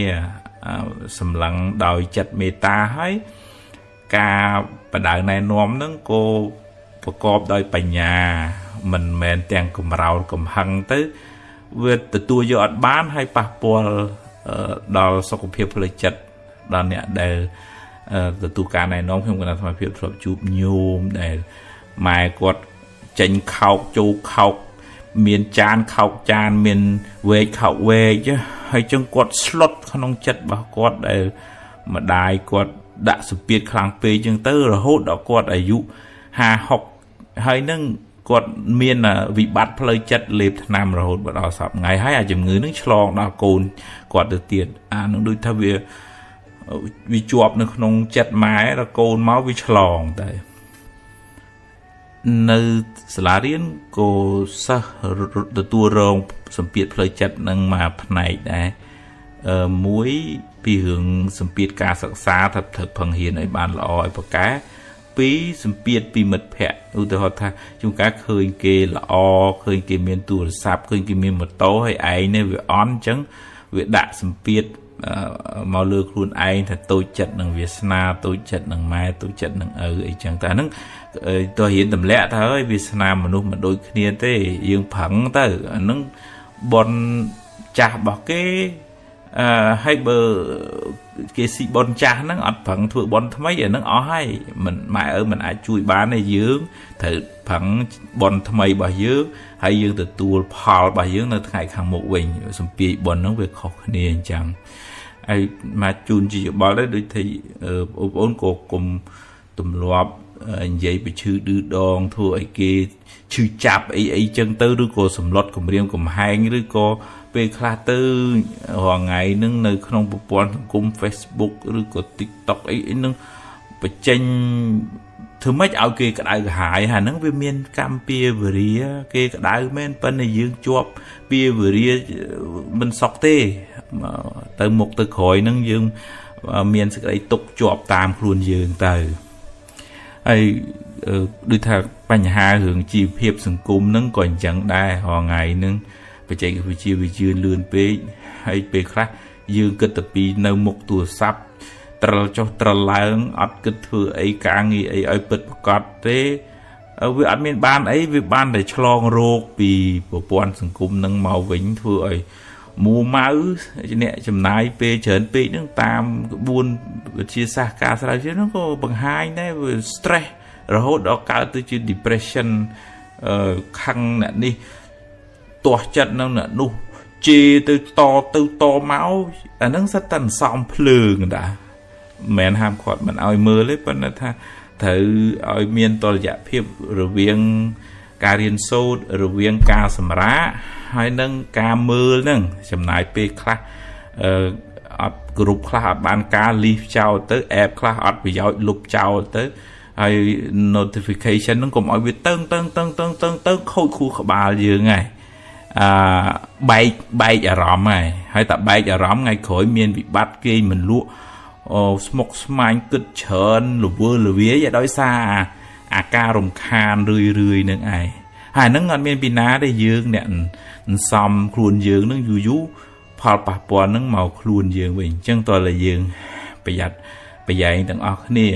សម្លឹងដោយចិត្តមេត្តាហើយការបដៅណែនាំហ្នឹងក៏ប្រកបដោយបញ្ញាមិនមែនទាំងកំរោលកំហឹងទៅវាទទួលយកអត់បានហើយប៉ះពាល់ដល់សុខភាពផ្លូវចិត្តដល់អ្នកដែលទទួលការណែនាំខ្ញុំគណៈសមាភិបធ្លាប់ជួបញោមដែលម៉ែគាត់ចេញខោកចូលខោកមានចានខោកចានមានវែកខោកវែកហើយចឹងគាត់ស្លុតក្នុងចិត្តរបស់គាត់ដែលម្ដាយគាត់ដាក់សម្ពាធខ្លាំងពេកចឹងទៅរហូតដល់គាត់អាយុ50 60ហើយនឹងគាត់មានវិបត្តិផ្លូវចិត្តលេបថ្នាំរហូតដល់សប្តាហ៍ថ្ងៃហើយអាជំងឺនឹងឆ្លងដល់កូនគាត់ទៅទៀតអានឹងដូចថាវាជាប់នៅក្នុងចិត្តម៉ែដល់កូនមកវាឆ្លងតែនៅសាលារៀនក៏សិស្សទទួលរងសម្ពាធផ្លូវចិត្តនឹងមួយផ្នែកដែរមួយពីរឿងសម្ពាធការសិក្សាថាត្រូវប្រឹងរៀនឲ្យបានល្អឲ្យប្រកែពីរសម្ពាធពីមិត្តភ័ក្តិឧទាហរណ៍ថាជួនកាលឃើញគេល្អឃើញគេមានទូរស័ព្ទឃើញគេមានម៉ូតូហើយឯងនេះវាអន់អញ្ចឹងវាដាក់សម្ពាធមកលើខ្លួនឯងថាតូចចិត្តនឹងវាសនាតូចចិត្តនឹងម៉ែតូចចិត្តនឹងឪអីចឹងតែហ្នឹងតើរៀនទម្លាក់ទៅហើយវាសនាមនុស្សមិនដូចគ្នាទេយើងប្រឹងទៅអាហ្នឹងបនចាស់របស់គេអឺហើយបើគេស៊ីបនចាស់ហ្នឹងអត់ប្រឹងធ្វើបនថ្មីអាហ្នឹងអស់ហើយមិនម៉ែឪមិនអាចជួយបានទេយើងត្រូវប្រឹងបនថ្មីរបស់យើងហើយយើងទទួលផលរបស់យើងនៅថ្ងៃខាងមុខវិញសម្ពាយបនហ្នឹងវាខុសគ្នាអញ្ចឹងហើយមកជូនជាយោបល់ដែរដូចថាបងប្អូនក៏គុំទម្លាប់និយាយពីឈឺឌឺដងធ្វើឲ្យគេឈឺចាប់អីអីចឹងទៅឬក៏សម្លុតគំរាមកំហែងឬក៏ពេលខ្លះទៅរាល់ថ្ងៃហ្នឹងនៅក្នុងប្រព័ន្ធសង្គម Facebook ឬក៏ TikTok អីអីហ្នឹងបញ្ចេញធ្វើម៉េចឲ្យគេក្តៅក្រហាយហាហ្នឹងវាមានកម្មពៀវរាគេក្តៅមែនប៉ុន្តែយើងជាប់ពៀវរាមិនសុខទេទៅមុខទៅក្រោយហ្នឹងយើងមានសេចក្តីទុកជាប់តាមខ្លួនយើងទៅហើយដូចថាបញ្ហារឿងជីវភាពសង្គមហ្នឹងក៏អញ្ចឹងដែររាល់ថ្ងៃហ្នឹងបច្ចេកវិទ្យាវាជឿលឿនពេកហើយពេលខ្លះយើងគិតតែពីនៅមុខទូរស័ព្ទត្រលចុះត្រលឡើងអត់គិតធ្វើអីការងារអីឲ្យពិតប្រាកដទេវាអត់មានបានអីវាបានតែឆ្លងរោគពីប្រព័ន្ធសង្គមនឹងមកវិញធ្វើឲ្យមួម៉ៅអ្នកចំណាយពេលច្រើនពេកហ្នឹងតាមក្បួនវិទ្យាសាស្ត្រការស្រាវជ្រាវហ្នឹងក៏បង្ហាញដែរវា stress រហូតដល់កើតទៅជា depression ខឹងអ្នកនេះទាស់ចិត្តនឹងអ្នកនោះជេរទៅតទៅតមកអាហ្នឹងសិតតែសំភ្លើងតាមិនមែនហាមគាត់មិនឲ្យមើលទេប៉ុន្តែថាត្រូវឲ្យមានតុល្យភាពរវាងការរៀនសូត្ររវាងការសម្រាកហើយនឹងការមើលហ្នឹងចំណាយពេលខ្លះអឺអត់គ្រប់ខ្លះអត់បានការលីฟចោលទៅ app ខ្លះអត់ប្រយោជន៍លុបចោលទៅហើយ notification ហ្នឹងកុំឲ្យវាតឹងតឹងតឹងតឹងតឹងទៅខូចខួរក្បាលយើងហើយអឺបែកអារម្មណ៍ហើយហើយតែបែកអារម្មណ៍ថ្ងៃក្រោយមានវិបត្តិគេមិនលក់ស្មុកស្មាញគិតច្រើនលវើលវាយដោយសារអាការរំខានរឿយរឿយនឹងឯង ហើយហ្នឹងអត់មានពីណាទេយើងអ្នកសំខ្លួនយើងហ្នឹងយូរយូរផលប៉ះពាល់ហ្នឹងមកខ្លួនយើងវិញអញ្ចឹងតើតែយើងប្រយ័ត្នប្រយែងទាំងអស់គ្នា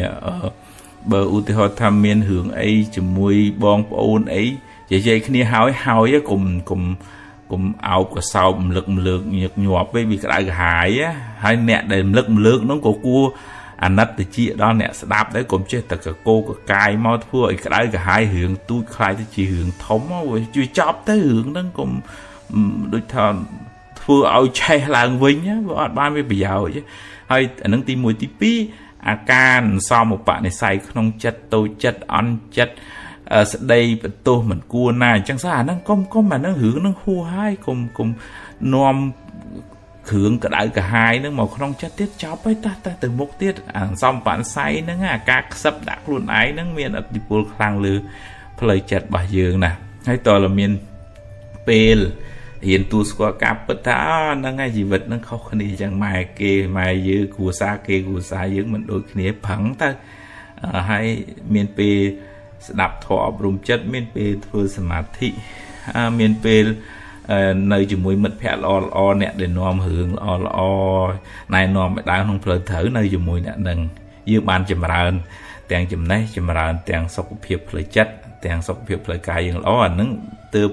បើឧទាហរណ៍ថាមានរឿងអីជាមួយបងប្អូនអីនិយាយគ្នាហើយហើយកុំកុំកុំអោបកសោបមលឹកម្លើកញឹកញាប់ពេកវាក្តៅក្រហាយហើយអ្នកដែលមលឹកម្លើកហ្នឹងក៏គួរអាណិតតិចដល់អ្នកស្ដាប់ដែរកុំចេះតែកកកកាយមកធ្វើឲ្យក្តៅក្រហាយរឿងទូចខ្លាយទៅជារឿងធំវាជួយចប់ទៅរឿងហ្នឹងកុំដូចថាធ្វើឲ្យឆេះឡើងវិញវាអត់បានវាប្រយោជន៍ហើយអានឹងទី1ទី2អាការសំឧបនិស្ស័យក្នុងចិត្តតូចចិត្តអន់ចិត្តស្ដីបន្ទោសមិនគួរណាអញ្ចឹងសោះអាហ្នឹងកុំកុំអាហ្នឹងរឿងហ្នឹងហួសហើយកុំកុំនាំគ្រឿងក្តៅក្រហាយហ្នឹងមកក្នុងចិត្តទៀតចប់ហើយតះតះទៅមុខទៀតអាសំបនិស្ស័យហ្នឹងអាការខ្សឹបដាក់ខ្លួនឯងហ្នឹងមានឥទ្ធិពលខ្លាំងលើផ្លូវចិត្តរបស់យើងណាហើយតើមានពេលរៀនទូស្គាល់ការពិតថាហ្នឹងហើយជីវិតហ្នឹងខុសគ្នាអញ្ចឹងម៉ែគេម៉ែយើងគ្រួសារគេគ្រួសារយើងមិនដូចគ្នាប្រឹងទៅហើយមានពេលស្ដាប់ធម៌អប់រំចិត្តមានពេលធ្វើសមាធិមានពេលនៅជាមួយមិត្តភ័ក្តិល្អល្អអ្នកដែលនាំរឿងល្អល្អណែនាំឲ្យដើរក្នុងផ្លូវត្រូវនៅជាមួយអ្នកនឹងយើងបានចម្រើនទាំងចំណេះចម្រើនទាំងសុខភាពផ្លូវចិត្តទាំងសុខភាពផ្លូវកាយយើងល្អអានឹងទើប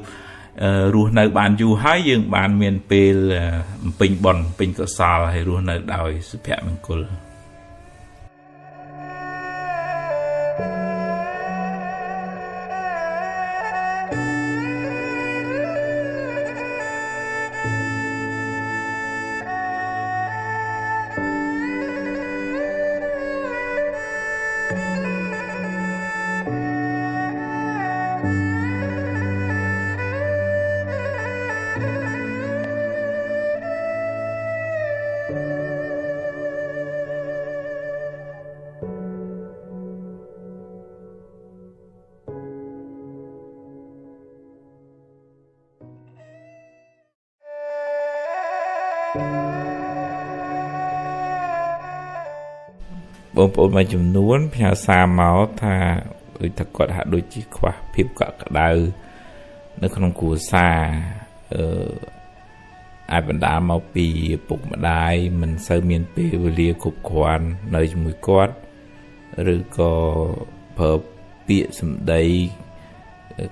រស់នៅបានយូរហើយយើងបានមានពេលពេញបុណ្យពេញកុសលហើយរស់នៅដោយសុភមង្គលបងប្អូនមួយចំនួនផ្ញើសារមកថាដូចថាគាត់ហាក់ដូចជាខ្វះភាពកក់ក្ដៅនៅក្នុងគ្រួសារអាចបណ្ដាលមកពីឪពុកម្ដាយមិនសូវមានពេលវេលាគ្រប់គ្រាន់នៅជាមួយគាត់ឬក៏ប្រើពាក្យសម្ដី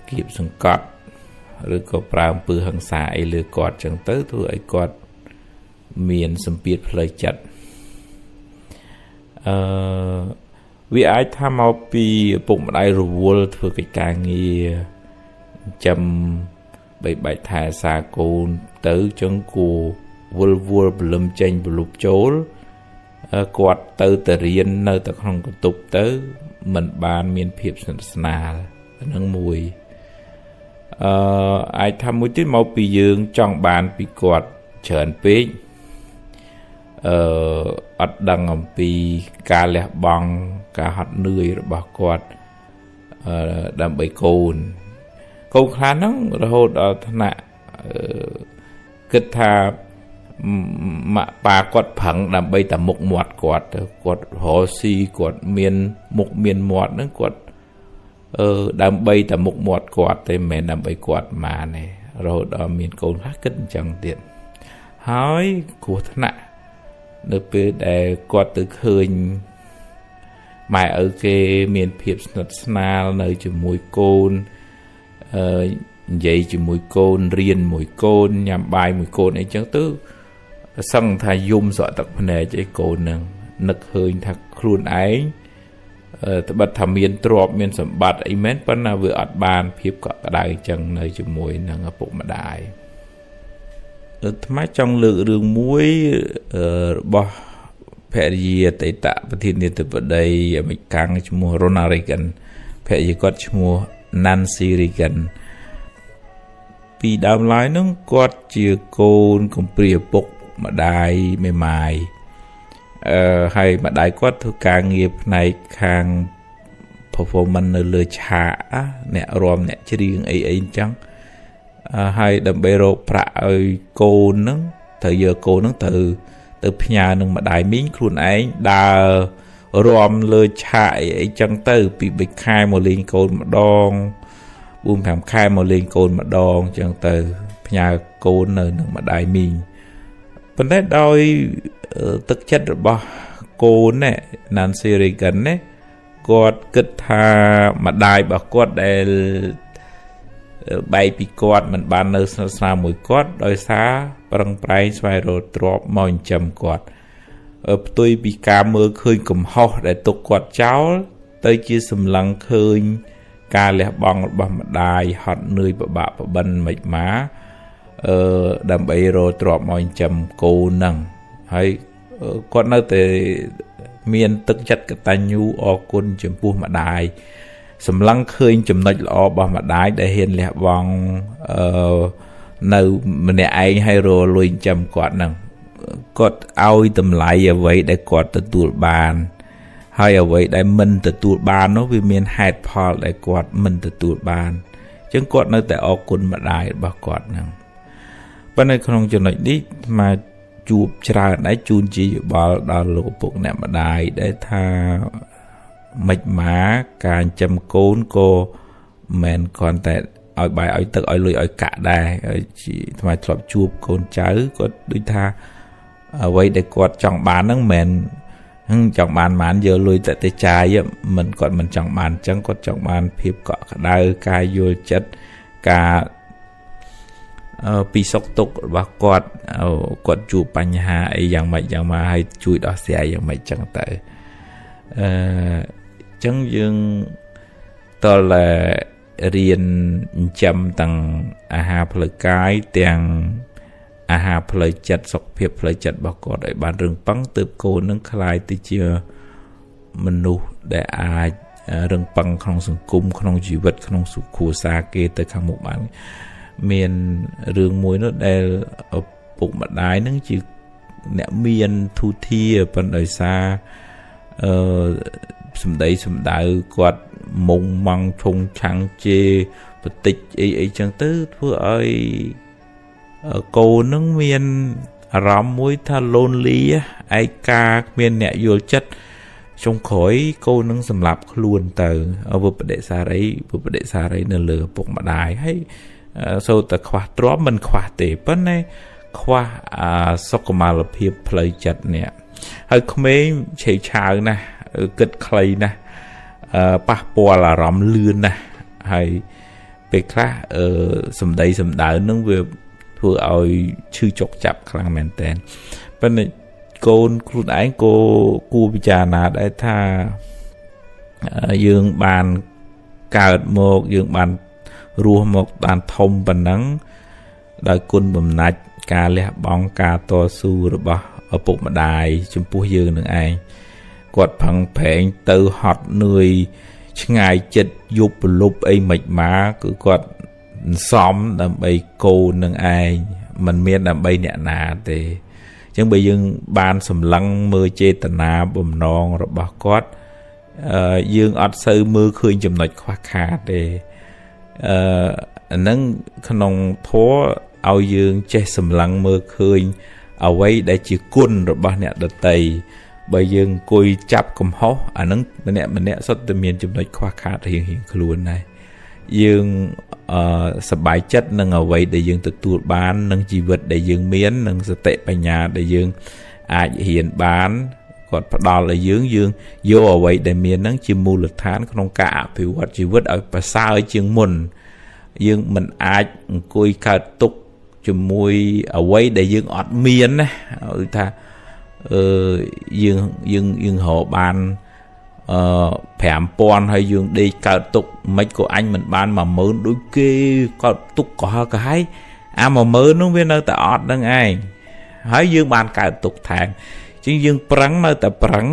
គៀបសង្កត់ឬក៏ប្រើអំពើហិង្សាអីលើគាត់ចឹងទៅធ្វើឲ្យគាត់មានសម្ពាធផ្លូវចិត្តវាអាចថាមកពីឪពុកម្ដាយរវល់ធ្វើកិច្ចការងារចាំបីបាច់ថែសារកូនទៅចឹងគួរវល់វល់ព្រលឹមចេញប្រលប់ចូលគាត់ទៅតែរៀននៅតែក្នុងបន្ទប់ទៅមិនបានមានភាពស្និទ្ធស្នាលហ្នឹងមួយអាចថាមួយទៀតមកពីយើងចង់បានពីគាត់ច្រើនពេកអត់ដឹងអំពីការលះបង់ការហត់នឿយរបស់គាត់ដើម្បីកូនកូនខ្លះហ្នឹងរហូតដល់ថ្នាក់គិតថាម៉ាក់ប៉ាគាត់ប្រឹងដើម្បីតែមុខមាត់គាត់គាត់រកស៊ីគាត់មានមុខមានមាត់ហ្នឹងគាត់ដើម្បីតែមុខមាត់គាត់ទេមិនមែនដើម្បីគាត់ម៉ានទេរហូតដល់មានកូនខ្លះគិតអញ្ចឹងទៀតហើយគ្រោះថ្នាក់នៅពេលដែលគាត់ទៅឃើញម៉ែឪគេមានភាពស្និទ្ធស្នាលនៅជាមួយកូននិយាយជាមួយកូនរៀនមួយកូនញ៉ាំបាយមួយកូនអីចឹងទៅសឹងថាយំស្រក់ទឹកភ្នែកអីកូននឹងនឹកឃើញថាខ្លួនឯងត្បិតថាមានទ្រព្យមានសម្បត្តិអីមែនប៉ុន្តែវាអត់បានភាពកក់ក្ដៅចឹងនៅជាមួយនឹងឪពុកម្ដាយអាត្មាចង់លើករឿងមួយរបស់ភរិយាអតីតប្រធានាធិបតីអាមេរិកឈ្មោះ Ronald Reagan ភរិយាគាត់ឈ្មោះ Nancy Reagan ពីដើមឡើយហ្នឹងគាត់ជាកូនកំព្រាឪពុកម្ដាយមេម៉ាយហើយម្ដាយគាត់ធ្វើការងារផ្នែកខាង performance នៅលើឆាកអ្នករាំអ្នកច្រៀងអីអីអញ្ចឹងហើយដើម្បីរកប្រាក់ឲ្យកូនហ្នឹងត្រូវយកកូនហ្នឹងទៅផ្ញើនឹងម្ដាយមីងខ្លួនឯងដើររាំលើឆាកអីអីចឹងទៅពី3ខែមកលេងកូនម្ដង 4 5ខែមកលេងកូនម្ដងអញ្ចឹងទៅផ្ញើកូននៅនឹងម្ដាយមីងប៉ុន្តែដោយទឹកចិត្តរបស់កូនណា Nancy Reagan ណាគាត់គិតថាម្ដាយរបស់គាត់ដែលបែកពីគាត់មិនបាននៅស្និទ្ធស្នាលមួយគាត់ដោយសារប្រឹងប្រែងស្វែងរកទ្រព្យមកចិញ្ចឹមគាត់ផ្ទុយពីការមើលឃើញកំហុសដែលទុកគាត់ចោលទៅជាសម្លឹងឃើញការលះបង់របស់ម្ដាយហត់នឿយពិបាកប្បិនមិនមកដើម្បីរកទ្រព្យមកចិញ្ចឹមកូនហ្នឹងហើយគាត់នៅតែមានទឹកចិត្តកតញ្ញូអរគុណចំពោះម្ដាយសម្លឹងឃើញចំណុចល្អរបស់ម្ដាយដែលហ៊ានលះបង់នៅម្នាក់ឯងហើយរលួយចិញ្ចឹមគាត់ហ្នឹងគាត់ឲ្យតម្លៃអ្វីដែលគាត់ទទួលបានហើយអ្វីដែលមិនទទួលបាននោះវាមានហេតុផលដែលគាត់មិនទទួលបានអញ្ចឹងគាត់នៅតែអរគុណម្ដាយរបស់គាត់ហ្នឹងប៉ុន្តែក្នុងចំណុចនេះមកជួបច្រើនដែរជូនជាយោបល់ដល់លោកឪពុកអ្នកម្ដាយដែលថាមិនមកការចិញ្ចឹមកូនក៏មិនគ្រាន់តែឲ្យបាយឲ្យទឹកឲ្យលុយឲ្យកាក់ដែរជាថ្មធ្លាប់ជួបកូនចៅគាត់ដូចថាអ្វីដែលគាត់ចង់បានហ្នឹងមិនមែនចង់បានប៉ុន្មានយកលុយតែចាយមិនគាត់មិនចង់បានអញ្ចឹងគាត់ចង់បានភាពកក់ក្ដៅការយល់ចិត្តការពីសុខទុក្ខរបស់គាត់គាត់ជួបបញ្ហាអីយ៉ាងម៉េចយ៉ាងម៉ាហើយជួយដោះស្រាយយ៉ាងម៉េចចឹងទៅអញ្ចឹងយើងតើរៀនចិញ្ចឹមទាំងអាហារផ្លូវកាយទាំងអាហារផ្លូវចិត្តសុខភាពផ្លូវចិត្តរបស់គាត់ឲ្យបានរឹងប៉ឹងទើបកូននឹងក្លាយទៅជាមនុស្សដែលអាចរឹងប៉ឹងក្នុងសង្គមក្នុងជីវិតក្នុងសុខគ្រួសារគេទៅខាងមុខបានមានរឿងមួយនោះដែលឪពុកម្ដាយនឹងជាអ្នកមានធូធាប៉ុន្តែដោយសារសម្ដីសម្ដៅគាត់មុងម៉ងឆុងឆាំងជេរបតិចអីអីចឹងទៅធ្វើឲ្យកូននឹងមានអារម្មណ៍មួយថា lonely ឯកាគ្មានអ្នកយល់ចិត្តចុងក្រោយកូននឹងសម្លាប់ខ្លួនទៅវិបដិសារីវិបដិសារីនៅលើឪពុកម្ដាយហើយសូត្រតែខ្វះទ្រព្យមិនខ្វះទេប៉ុន្តែខ្វះសុខុមាលភាពផ្លូវចិត្តនេះហើយក្មេងឆេវឆាវណាស់គិតខ្លីណាស់ប៉ះពាល់អារម្មណ៍លឿនណាស់ហើយពេលខ្លះសម្ដីសម្ដៅនឹងវាធ្វើឲ្យឈឺចុកចាប់ខ្លាំងមែនតើប៉ុន្តែកូនខ្លួនឯងក៏គួរពិចារណាដែរថាយើងបានកើតមកយើងបានរស់មកបានធំប៉ុណ្ណឹងដោយគុណបំណាច់ការលះបង់ការតស៊ូរបស់ឪពុកម្ដាយចំពោះយើងនឹងឯងគាត់ប្រឹងប្រែងទៅហត់នឿយឆ្ងាយចិត្តយប់ប្រលប់អីមិនមកគឺគាត់សំដើម្បីកូននឹងឯងមិនមានដើម្បីអ្នកណាទេអញ្ចឹងបើយើងបានសម្លឹងមើលចេតនាបំណងរបស់គាត់យើងអត់សូវមើលឃើញចំណុចខ្វះខាតទេអាហ្នឹងក្នុងធម៌ឲ្យយើងចេះសម្លឹងមើលឃើញអ្វីដែលជាគុណរបស់អ្នកដទៃបើយើងអង្គុយចាប់កំហុសអាហ្នឹងម្នាក់ម្នាក់សុទ្ធតែមានចំណុចខ្វះខាតរៀងៗខ្លួនដែរយើងសប្បាយចិត្តនឹងអ្វីដែលយើងទទួលបាននឹងជីវិតដែលយើងមាននឹងសតិបញ្ញាដែលយើងអាចរៀនបានគាត់ផ្ដល់ឲ្យយើងយើងយកអ្វីដែលមានហ្នឹងជាមូលដ្ឋានក្នុងការអភិវឌ្ឍជីវិតឲ្យប្រសើរជាងមុនយើងមិនអាចអង្គុយកើតទុក្ខជាមួយអ្វីដែលយើងអត់មានណាដូចថាយើងយើងយើងរកបាន5000ហើយយើងដេកកើតទុកមិនក៏អញមិនបាន10000ដូចគេកើតទុកក៏ហើក៏ហើយអា10000នោះវានៅតែអត់នឹងឯងហើយយើងបានកើតទុកថែមជាងយើងប្រឹងនៅតែប្រឹង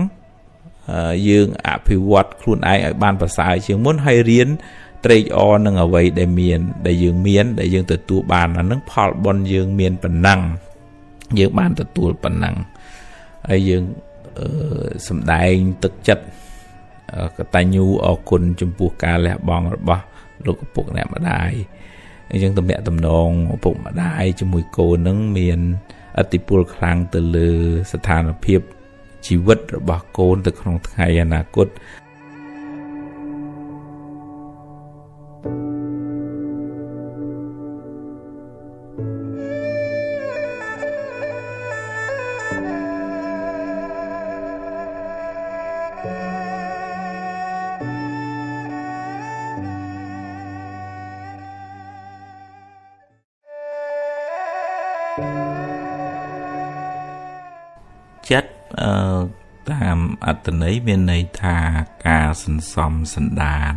យើងអភិវឌ្ឍខ្លួនឯងឲ្យបានប្រសើរជាងមុនហើយរៀនត្រេកអរនឹងអ្វីដែលមានដែលយើងមានដែលយើងទទួលបានអានឹងផលបុណ្យយើងមានប៉ុណ្ណឹងយើងបានទទួលប៉ុណ្ណឹងហើយយើងសំដែងទឹកចិត្តកតញ្ញូអរគុណចំពោះការលះបង់របស់លោកឪពុកអ្នកម្ដាយអញ្ចឹងទំនាក់ទំនងឪពុកម្ដាយជាមួយកូននឹងមានឥទ្ធិពលខ្លាំងទៅលើស្ថានភាពជីវិតរបស់កូនទៅក្នុងថ្ងៃអនាគត ចិត្តតាមអត្ថន័យមានន័យថាការសន្សំសន្តាន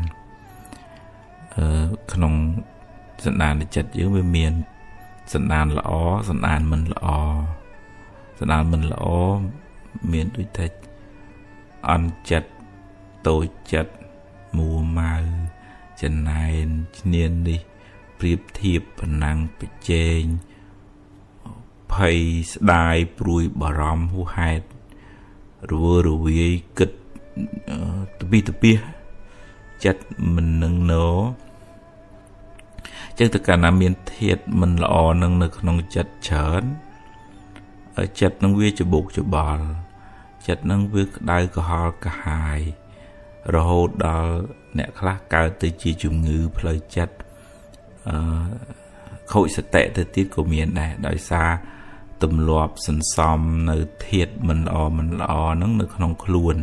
ក្នុងសន្តានចិត្តយើងវាមានសន្តានល្អសន្តានមិនល្អសន្តានមិនល្អមានដូចថាអន់ចិត្តតូចចិត្តមួម៉ៅចំណែនឈ្នាននេះប្រៀបធៀបប្រណាំងប្រជែងភ័យស្ដាយព្រួយបារម្ភហួសហេតុរវើរវាយគិតតពីតពីចិត្តមិននឹងណោចឹងទៅកាលណាមានធាតុមិនល្អនឹងនៅក្នុងចិត្តច្រើនចិត្តនឹងវាច្បុកច្បល់ចិត្តនឹងវាក្តៅក្រហល់កាហាយរហូតដល់អ្នកខ្លះកើតទៅជាជំងឺផ្លូវចិត្តខូចសតិទៅទៀតក៏មានដែរដោយសារទម្លាប់សន្សំនៅធាតុមិនល្អមិនល្អហ្នឹងនៅក្នុងខ្លួន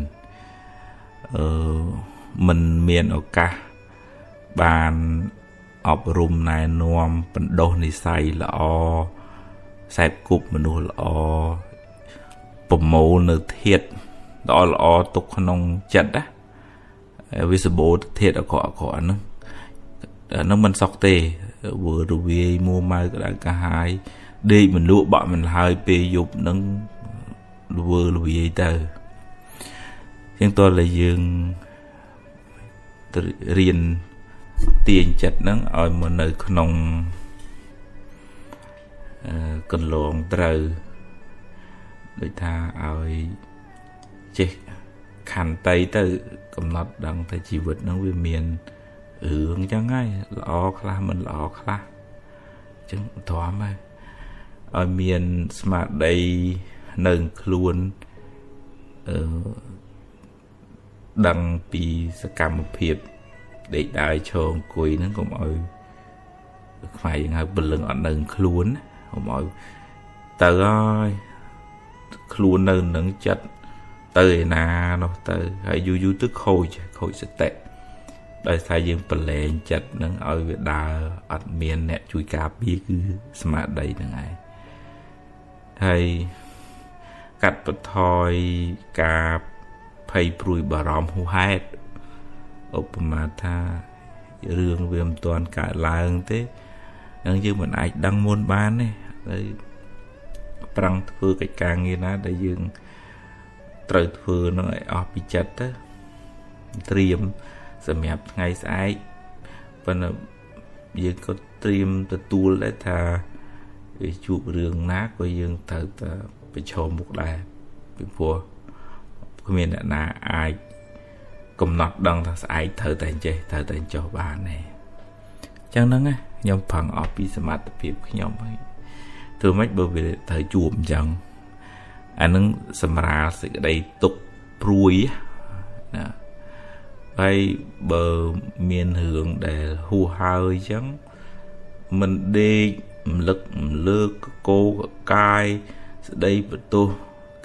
មិនមានឱកាសបានអប់រំណែនាំបណ្ដុះនិស័យល្អខ្សែគប់មនុស្សល្អប្រមូលនៅធាតុល្អល្អទុកក្នុងចិត្តណាវាសម្បូរធាតុអាក្រក់អាក្រក់ហ្នឹងហ្នឹងមិនសុខទេវើរវាយមួម៉ៅក្តៅកាហាយដេកមិនលក់បក់មិនហើយពេលយប់ហ្នឹងវើរវាយទៅជាងតើតែយើងរៀនទាញចិត្តហ្នឹងឲ្យមកនៅក្នុងកន្លងត្រូវដូចថាឲ្យចេះខន្តីទៅកំណត់ដឹងថាជីវិតហ្នឹងវាមានរឿងចឹងហើយល្អខ្លះមិនល្អខ្លះចឹងទ្រាំហើយឲ្យមានស្មារតីនៅខ្លួនដឹងពីសកម្មភាពដេកដើរឈរអង្គុយហ្នឹងកុំឲ្យខ្មែរយើងហៅព្រលឹងអត់នៅខ្លួនកុំឲ្យទៅហើយខ្លួននៅនឹងចិត្តទៅឯណានោះទៅហើយយូរយូរទៅខូចសតិដោយសារយើងប្រឡែងចិត្តនឹងឲ្យវាដើរអត់មានអ្នកជួយការពារគឺស្មារតីហ្នឹងឯងហើយកាត់បន្ថយការភ័យព្រួយបារម្ភហួសហេតុឧបមាថារឿងវាមិនទាន់កើតឡើងទេនឹងយើងមិនអាចដឹងមុនបានទេហើយប្រឹងធ្វើកិច្ចការងារណាដែលយើងត្រូវធ្វើនឹងឲ្យអស់ពីចិត្តទៅត្រៀមសម្រាប់ថ្ងៃស្អែកប៉ុន្តែយើងក៏ត្រៀមទទួលដែរថាវាជួបរឿងណាក៏យើងត្រូវតែប្រឈមមុខដែរពីព្រោះគ្មានអ្នកណាអាចកំណត់ដឹងថាស្អែកត្រូវតែចេះត្រូវតែចុះបានទេអញ្ចឹងហ្នឹងខ្ញុំប្រឹងអស់ពីសមត្ថភាពខ្ញុំហើយធ្វើម៉េចបើវាត្រូវជួបអញ្ចឹងអានឹងសម្រាលសេចក្តីទុកព្រួយណាហើយបើមានរឿងដែលហួសហើយអញ្ចឹងមិនដេករំលឹករំលើកកោកកាយស្ដីបន្ទោស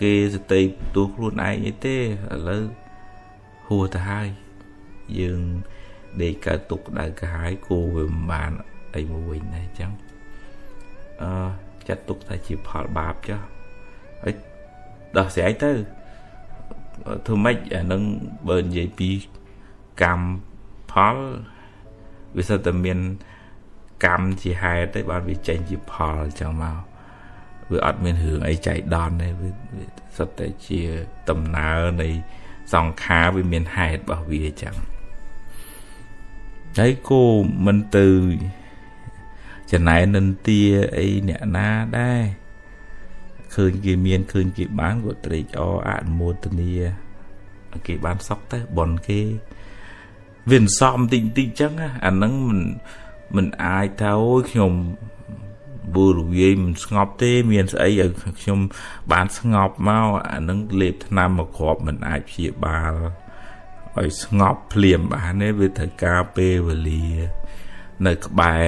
គេស្ដីបន្ទោសខ្លួនឯងអីទេឥឡូវហួសទៅហើយយើងដេកកើតទុកក្តៅក្រហាយគោវាមិនបានអីមកវិញដែរអញ្ចឹងចាត់ទុកថាជាផលបាបចុះហើយដោះស្រាយទៅធ្វើម៉េចអានឹងបើនិយាយពីកម្មផលវាសិតតែមានកម្មជាហេតុទេបានវាចេញជាផលអញ្ចឹងមកវាអត់មានរឿងអីចៃដន្យទេវាសិតតែជាដំណើរនៃសង្ខារវាមានហេតុរបស់វាអញ្ចឹងហើយគោមិនទៅចំណែននិន្ទាអីអ្នកណាដែរឃើញគេមានឃើញគេបានក៏ត្រេកអរអនុមោទនាគេបានសុខទៅបុណ្យគេវាសំតិចតិចចឹងអាហ្នឹងមិនអាចថាអូយខ្ញុំបួរវាយមិនស្ងប់ទេមានស្អីឲ្យខ្ញុំបានស្ងប់មកអាហ្នឹងលេបថ្នាំមកគ្រាប់មិនអាចព្យាបាលឲ្យស្ងប់ភ្លាមបានទេវាត្រូវការពេលវេលានៅក្បែរ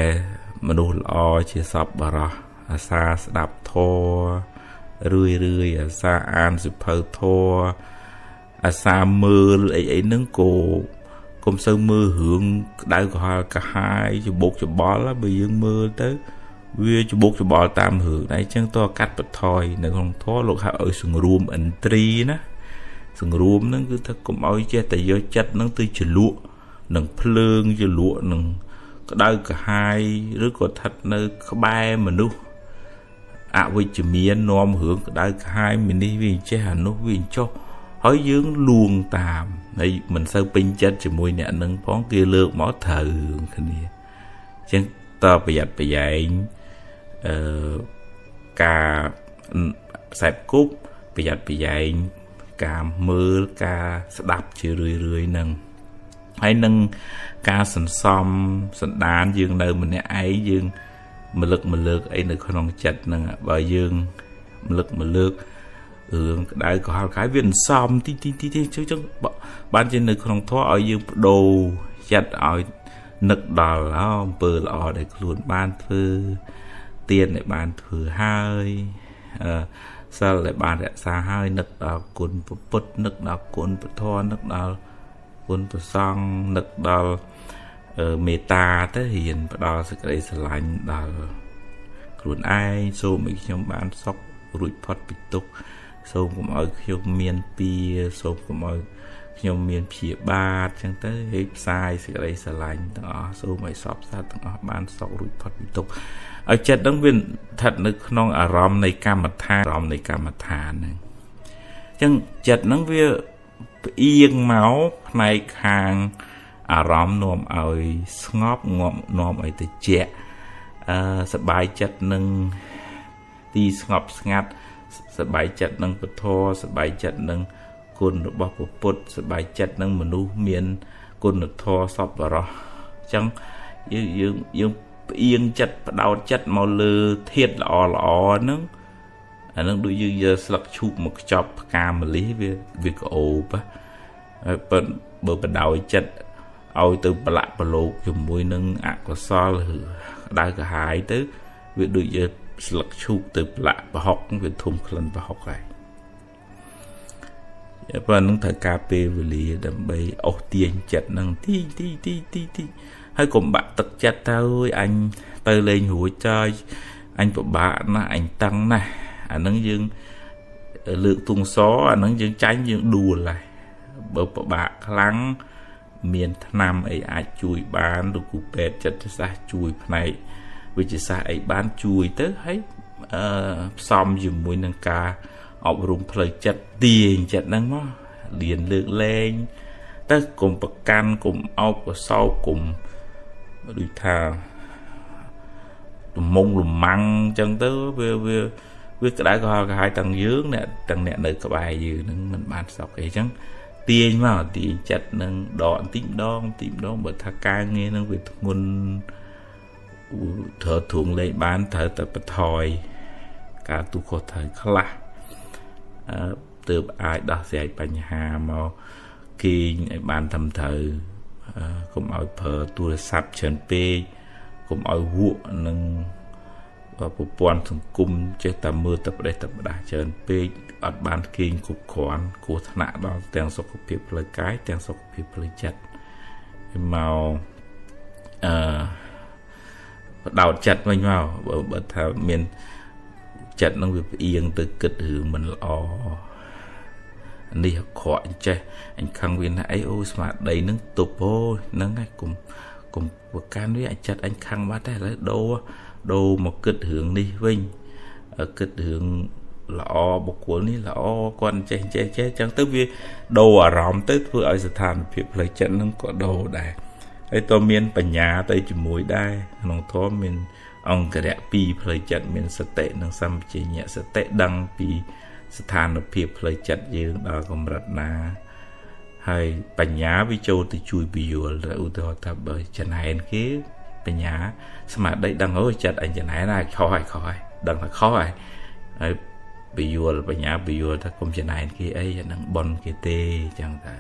មនុស្សល្អជាសពបរោះអាសាស្ដាប់ធម៌រឿយរឿយអាសាអានសិភៅធម៌អាសាមើលអីអីហ្នឹងក៏កុំសូវមើលរឿងក្តៅក្រហល់កាហាយច្បុកច្បល់បើយើងមើលទៅ វាច្បុកច្បល់តាមរឿងដែរអញ្ចឹងតើកាត់បន្ថយនៅក្នុងធម៌លោកហៅឲ្យសង្រួមឥន្ទ្រីណាសង្រួមហ្នឹងគឺថាកុំឲ្យចេះតែយកចិត្តហ្នឹងទៅជ្រលក់នឹងភ្លើងជ្រលក់នឹងក្តៅក្រហាយឬក៏ស្ថិតនៅក្បែរមនុស្សអវិជ្ជមាននាំរឿងក្តៅក្រហាយមីនេះវាចេះអានោះវាចុះហើយយើងលួងតាមហើយមិនសូវពេញចិត្តជាមួយអ្នកនឹងផងគេលើកមកត្រូវរឿងគ្នាអញ្ចឹងតើប្រយ័ត្នប្រយែងការខ្សែគប់ប្រយ័ត្នប្រយែងការមើលការស្ដាប់ជារឿយរឿយនឹងហើយនឹងការសន្សំសន្តានយើងនៅម្នាក់ឯងយើងមលឹកមលើកអីនៅក្នុងចិត្តហ្នឹងបើយើងមលឹកមលើករឿងក្តៅក្រហល់កាយវាអន្សំទីទីទីទីចឹងបានជានៅក្នុងធម៌ឲ្យយើងបដូរចិត្តឲ្យនឹកដល់អំពើល្អដែលខ្លួនបានធ្វើទានដែលបានធ្វើហើយសិលដែលបានរក្សាហើយនឹកដល់គុណពុទ្ធនឹកដល់គុណពធនឹកដល់គុណព្រះសង្ឃនឹកដល់មេត្តាទៅរៀនផ្ដល់សេចក្តីស្រឡាញ់ដល់ខ្លួនឯងសូមឲ្យខ្ញុំបានសុខរួចផុតពីទុក្ខសូមកុំឲ្យខ្ញុំមានពៀសូមកុំឲ្យខ្ញុំមានព្យាបាទចឹងទៅឲ្យផ្សាយសេចក្តីស្រឡាញ់ទាំងអស់សូមឲ្យសពសត្វទាំងអស់បានសុខរួចផុតពីទុក្ខឲ្យចិត្តនឹងវាស្ថិតនៅក្នុងអារម្មណ៍នៃកម្មដ្ឋានអារម្មណ៍នៃកម្មដ្ឋានហ្នឹងចឹងចិត្តហ្នឹងវាផ្អៀងមកផ្នែកខាងអារម្មណ៍នាំឲ្យស្ងប់នាំឲ្យត្រជាក់សប្បាយចិត្តនឹងទីស្ងប់ស្ងាត់សប្បាយចិត្តនឹងពធសប្បាយចិត្តនឹងគុណរបស់ពុទ្ធសប្បាយចិត្តនឹងមនុស្សមានគុណធម៌សប្បុរសអញ្ចឹងយើងផ្អៀងចិត្តផ្ដោតចិត្តមកលើធាតុល្អល្អហ្នឹងអាហ្នឹងដូចយើងយកស្លឹកឈូកមកខ្ចប់ផ្កាម្លិះវាក្អូបហើយប៉ុន្តែបើបដោយចិត្តឲ្យទៅប្រឡាក់ប្រឡូកជាមួយនឹងអកុសលឬក្តៅក្រហាយទៅវាដូចយកស្លឹកឈូកទៅប្រឡាក់ប្រហុកវាធំក្លិនប្រហុកហើយប៉ុណ្ណឹងត្រូវការពេលវេលាដើម្បីអូសទាញចិត្តនឹងទីទីទីទីទីហើយកុំបាក់ទឹកចិត្តទៅអញទៅលេងរួចចើយអញពិបាកណាស់អញតឹងណាស់អានឹងយើងលើកទុងសអានឹងយើងចាញ់យើងដួលហើយបើពិបាកខ្លាំងមានថ្នាំអីអាចជួយបានលោកគ្រូពេទ្យចិត្តសាស្ត្រជួយផ្នែកវិទ្យាសាស្ត្រអីបានជួយទៅហើយផ្សំជាមួយនឹងការអប់រំផ្លូវចិត្តទាញចិត្តហ្នឹងមកលៀនលើកលែងទៅកុំប្រកាន់កុំអោបកសោបកុំដូចថាលំងលំម៉ាំងអញ្ចឹងទៅវាក្តៅក្រហល់ក្រហាយទាំងយើងអ្នកទាំងអ្នកនៅក្បែរយើងហ្នឹងមិនបានសុខអីអញ្ចឹងទាញមកទាញចិត្តនឹងដកបន្តិចម្ដងបន្តិចម្ដងបើថាការងារនឹងវាធ្ងន់ត្រូវទ្រង់លេងបានត្រូវតែបន្ថយការទូខុសត្រូវខ្លះទើបអាចដោះស្រាយបញ្ហាមកគេងឲ្យបានត្រឹមត្រូវកុំឲ្យប្រើទូរស័ព្ទច្រើនពេកកុំឲ្យវក់នឹងប្រព័ន្ធសង្គមចេះតែមើលតែប្រេះតែផ្ដាស់ច្រើនពេកអត់បានគេងគ្រប់គ្រាន់គ្រោះថ្នាក់ដល់ទាំងសុខភាពផ្លូវកាយទាំងសុខភាពផ្លូវចិត្តមកបដោតចិត្តវិញមកបើថាមានចិត្តនឹងវាផ្អៀងទៅគិតរឿងមិនល្អនេះអាក្រក់អញ្ចេះអញខឹងវាណាអីអូស្មារតីនឹងទប់អូហ្នឹងហើយកុំប្រកាន់វាអាចចិត្តអញខឹងបាត់តែឥឡូវដូរមកគិតរឿងនេះវិញគិតរឿងល្អបុគ្គលនេះល្អគាត់ចេះចេះចេះអញ្ចឹងទៅវាដូរអារម្មណ៍ទៅធ្វើឲ្យស្ថានភាពផ្លូវចិត្តនឹងក៏ដូរដែរហើយតើមានបញ្ញាទៅជាមួយដែរក្នុងធម៌មានអង្គរៈពីរផ្លូវចិត្តមានសតិនិងសម្បជញ្ញៈសតិដឹងពីស្ថានភាពផ្លូវចិត្តយើងដល់កម្រិតណាហើយបញ្ញាវាចូលទៅជួយពយល់ឧទាហរណ៍ថាបើចំណែនគេបញ្ញាស្មារតីដឹងអូចិត្តអញចំណែនហើយខុសហើយខុសហើយដឹងថាខុសហើយហើយពយល់បញ្ញាពយល់ថាកុំចំណែនគេអីអានឹងប៉ុនគេទេអញ្ចឹងទៅ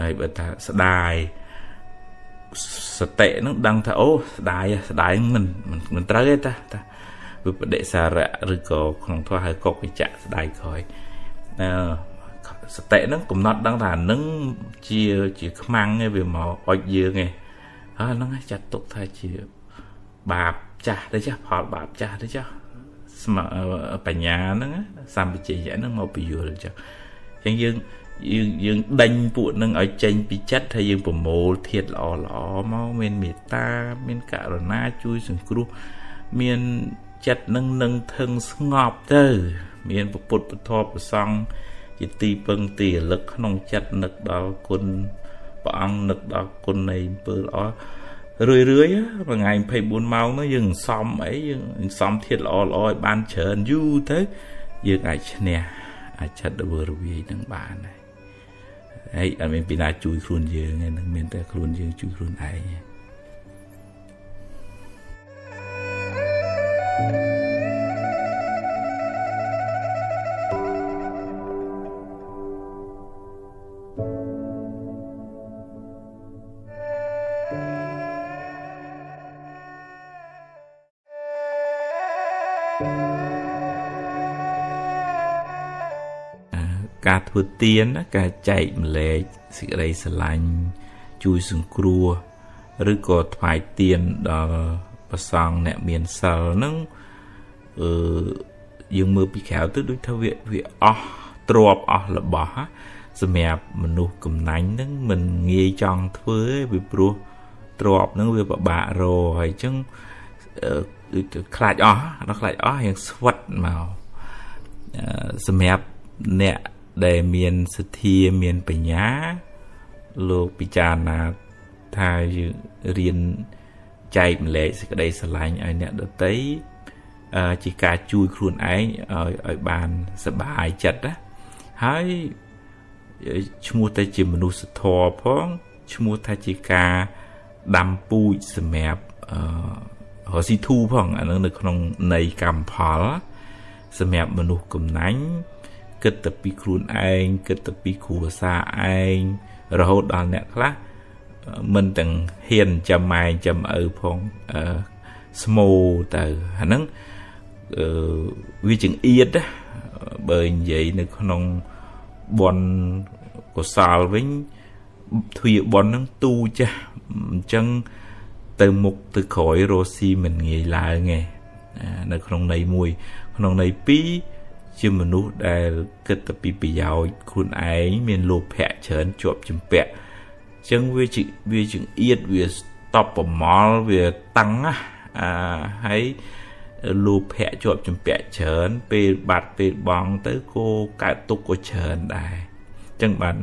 ហើយបើថាស្ដាយសតិហ្នឹងដឹងថាអូស្ដាយស្ដាយមិនត្រូវទេតាវិបដិសារៈឬក៏ក្នុងធម៌ហៅកុកវិចៈស្ដាយក្រោយសតិហ្នឹងកំណត់ដឹងថាអានឹងជាខ្មាំងឯងវាមកអុចយើងឯងហើយហ្នឹងចាត់ទុកថាជាបាប ចាស់ទៅចាស់ផលបាបចាស់ទៅចាស់ស្មបញ្ញាហ្នឹងសម្បជញ្ញៈហ្នឹងមកពយល់ចាស់អញ្ចឹងយើងយើងយើងដេញពួកនឹងឲ្យចេញពីចិត្តថាយើងប្រមូលធាតុល្អល្អមកមានមេត្តាមានករុណាជួយសង្គ្រោះមានចិត្តនឹងនឹងថឹងស្ងប់ទៅមានពុទ្ធពធប្រសង្ឃជាទីពឹងទីរលឹកក្នុងចិត្តនឹកដល់គុណព្រះអង្គនឹកដល់គុណនៃអំពើល្អរឿយរឿយមួយថ្ងៃ24ម៉ោងនោះយើងសំអីយើងសំធាតុល្អល្អឲ្យបានច្រើនយូរទៅយើងអាចឈ្នះអាចចិត្តរវើរវាយនឹងបានហើយអត់មានពីណាជួយខ្លួនយើងទេនឹងមានតែខ្លួនយើងជួយខ្លួនឯងការធ្វើទានការចែកម្លែកសេចក្តីស្រឡាញ់ជួយសង្គ្រោះឬក៏ថ្វាយទានដល់ព្រះសង្ឃអ្នកមានសិលហ្នឹងយើងមើលពីក្រៅទៅដូចថាវាអស់ទ្រព្យអស់របស់សម្រាប់មនុស្សកំណាញ់ហ្នឹងមិនងាយចង់ធ្វើទេពីព្រោះទ្រព្យហ្នឹងវាពិបាករកហើយអញ្ចឹងដូចខ្លាចអស់ដល់ខ្លាចអស់រៀងស្វិតមកសម្រាប់អ្នកដែលមានសទ្ធាមានបញ្ញាលោកពិចារណាថាយើងរៀនចែកម្លែកសេចក្តីស្រឡាញ់ឲ្យអ្នកដទៃជាការជួយខ្លួនឯងឲ្យបានសប្បាយចិត្តណាហើយឈ្មោះតែជាមនុស្សធម៌ផងឈ្មោះថាជាការដាំពូជសម្រាប់រកស៊ីធូផងអានឹងនៅក្នុងន័យកម្មផលសម្រាប់មនុស្សកំណាញ់គិតតែពីខ្លួនឯងគិតតែពីគ្រួសារឯងរហូតដល់អ្នកខ្លះមិនទាំងហ៊ានចាំម៉ែចាំឪផងស្មូទៅអាហ្នឹងវាចង្អៀតណាបើនិយាយនៅក្នុងបុណ្យកុសលវិញទ្វាបុណ្យហ្នឹងទូចាស់អញ្ចឹងទៅមុខទៅក្រោយរស់ស៊ីមិនងាយឡើងទេនៅក្នុងន័យមួយក្នុងន័យពីរជាមនុស្សដែលគិតតែពីប្រយោជន៍ខ្លួនឯងមានលោភៈច្រើនជាប់ជំពាក់អញ្ចឹងវាចង្អៀតវាស្តប់ប្រមល់វាតឹងណាហើយលោភៈជាប់ជំពាក់ច្រើនពេលបាត់ពេលបងទៅក៏កើតទុក្ខក៏ច្រើនដែរអញ្ចឹងបាន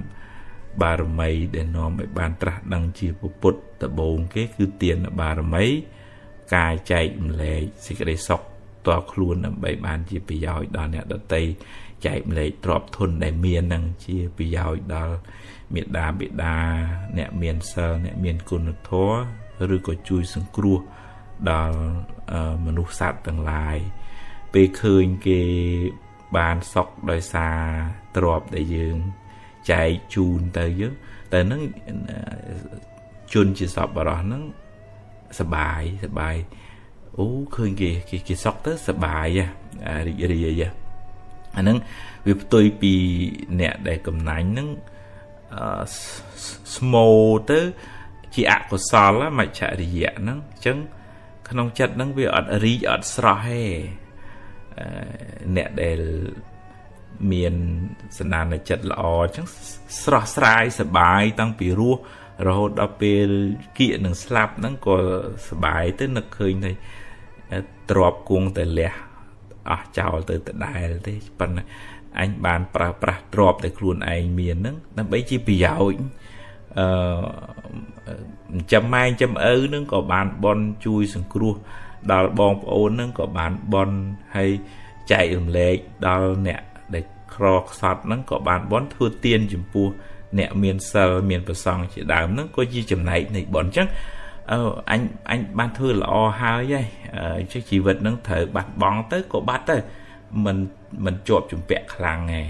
បារមីដែលនាំឲ្យបានត្រាស់ដឹងជាពុទ្ធដំបូងគេគឺទានបារមីការចែកម្លែកសេចក្តីសុខតខ្លួនដើម្បីបានជាប្រយោជន៍ដល់អ្នកដទៃចែកម្លែកទ្រព្យធនដែលមាននឹងជាប្រយោជន៍ដល់មេដាបិតាអ្នកមានសិលអ្នកមានគុណធម៌ឬក៏ជួយសង្គ្រោះដល់មនុស្សសត្វទាំងឡាយពេលឃើញគេបានសុខដោយសារទ្រព្យដែលយើងចែកជូនទៅយើងតែនឹងជនជាសប្បុរសហ្នឹងសបាយសបាយអូឃើញគេគេសុកទៅសបាយរីករាយអាហ្នឹងវាផ្ទុយពីអ្នកដែលកំណាញ់ហ្នឹងស្មូទៅជាអកុសលមច្ឆរិយៈហ្នឹងអញ្ចឹងក្នុងចិត្តហ្នឹងវាអត់រីកអត់ស្រស់ទេអ្នកដែលមានសន្តានចិត្តល្អអញ្ចឹងស្រស់ស្រាយសបាយតាំងពីរស់រហូតដល់ពេលគៀកនឹងស្លាប់ហ្នឹងក៏សបាយទៅនឹកឃើញថាទ្របគង់តែលះអស់ចោលទៅដដែលទេប៉ុន្តែអញបានប្រើប្រាស់ទ្របដែលខ្លួនឯងមានហ្នឹងដើម្បីជាប្រយោជន៍ចាំម៉ែចាំឪហ្នឹងក៏បានបន់ជួយសង្គ្រោះដល់បងប្អូនហ្នឹងក៏បានបន់ហើយចែករំលែកដល់អ្នកដែលក្រខ្សត់ហ្នឹងក៏បានបន់ធ្វើទានចំពោះអ្នកមានសិលមានប្រសង្ឃជាដើមហ្នឹងក៏ជាចំណែកនៃបុណ្យអញ្ចឹងអញបានធ្វើល្អហើយហើយជីវិតហ្នឹងត្រូវបាត់បង់ទៅក៏បាត់ទៅមិនជាប់ជំពាក់ខ្លាំងទេ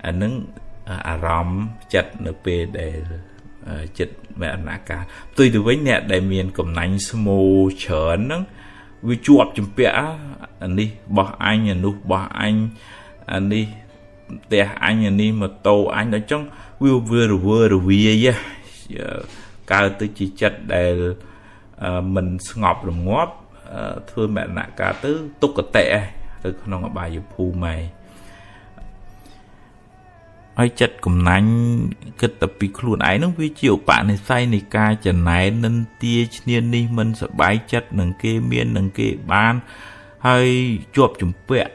អាហ្នឹងអារម្មណ៍ចិត្តនៅពេលដែលចិត្តមរណកាលផ្ទុយទៅវិញអ្នកដែលមានកំណាញ់ស្មូច្រើនហ្នឹងវាជាប់ជំពាក់អានេះបោះអញអានោះបោះអញអានេះផ្ទះអញអានេះម៉ូតូអញដល់ចឹងវារវើរវាយកើតទៅជាចិត្តដែលមិនស្ងប់រងាប់ ធ្វើមរណកាលទៅទុគតិឯងទៅក្នុងអបាយភូមិឯងហើយចិត្តកំណាញ់គិតតែពីខ្លួនឯងនឹងវាជាឧបនិស្ស័យនៃការចំណែននិន្ទាឈ្នាននេះមិនសប្បាយចិត្តនឹងគេមាននឹងគេបានហើយជាប់ជំពាក់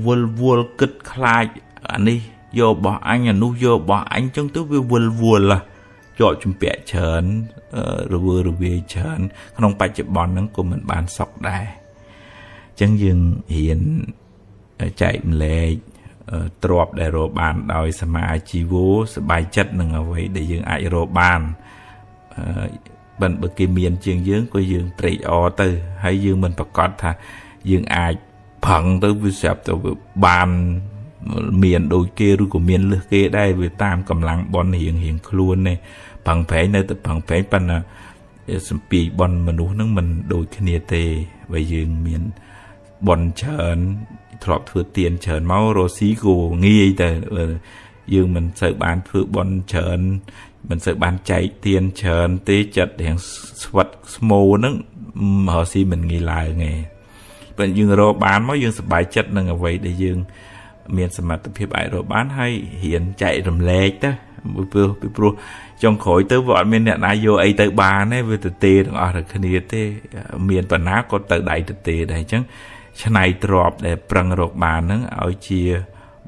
វិលវល់គិតខ្លាចអានេះយករបស់អញអានោះយករបស់អញចឹងទៅវាវិលវល់ជាប់ជំពាក់ច្រើនរវើរវាយច្រើនក្នុងបច្ចុប្បន្នហ្នឹងក៏មិនបានសុខដែរចឹងយើងរៀនចែកម្លែកទ្រព្យដែលរកបានដោយសមាជីវោសบายចិត្តនឹងអ្វីដែលយើងអាចរកបានបើគេមានជាងយើងក៏យើងត្រេកអរទៅហើយយើងមិនប្រកាសថាយើងអាចប្រឹងទៅវាស្រាប់ទៅវាបានមានដូចគេឬក៏មានលើសគេដែរវាតាមកម្លាំងបនរៀងរៀងខ្លួននេះប្រឹងប្រែងនៅតែប្រឹងប្រែងប៉ុន្តែសំពីបនមនុស្សនឹងមិនដូចគ្នាទេបើយើងមានបនច្រើនធ្លាប់ធ្វើទានច្រើនមករកស៊ីក៏ងាយតែយើងមិនសូវបានធ្វើបន់ច្រើនមិនសូវបានចែកទានច្រើនទេចិត្តរៀងស្វិតស្មោហ្នឹងរកស៊ីមិនងាយឡើងទេបើយើងរកបានមកយើងសប្បាយចិត្តនឹងអ្វីដែលយើងមានសមត្ថភាពអាចរកបានហើយរៀនចែករំលែកទៅពីព្រោះចុងក្រោយទៅវាអត់មានអ្នកណាយកអីទៅបានទេវាទៅទេទាំងអស់តែគ្នាទេមានបណ្ណាក៏ទៅដៃទៅទេដែរអញ្ចឹងឆ្នៃទ្របដែលប្រឹងរកបានហ្នឹងឲ្យជា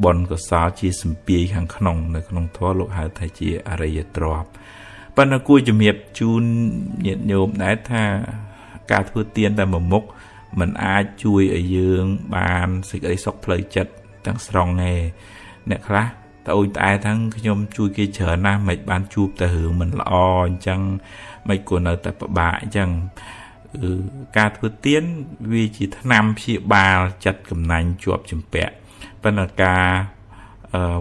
បុណ្យកុសលជាសម្ពាយខាងក្នុងនៅក្នុងធម៌លោកហៅថាជាអរិយទ្រព្យប៉ុន្តែគួរជំរាបជូនញាតិញោមដែរថាការធ្វើទានតែមួយមុខមិនអាចជួយឲ្យយើងបានសេចក្តីសុខផ្លូវចិត្តទាំងស្រុងទេអ្នកខ្លះត្អូញត្អែថាខ្ញុំជួយគេច្រើនណាស់មិនបានជួបតែរឿងមិនល្អអញ្ចឹងមិនគួរនៅតែពិបាកអញ្ចឹងការធ្វើទានវាជាថ្នាំព្យាបាលចិត្តកំណាញ់ជាប់ជំពាក់ប៉ុន្តែការ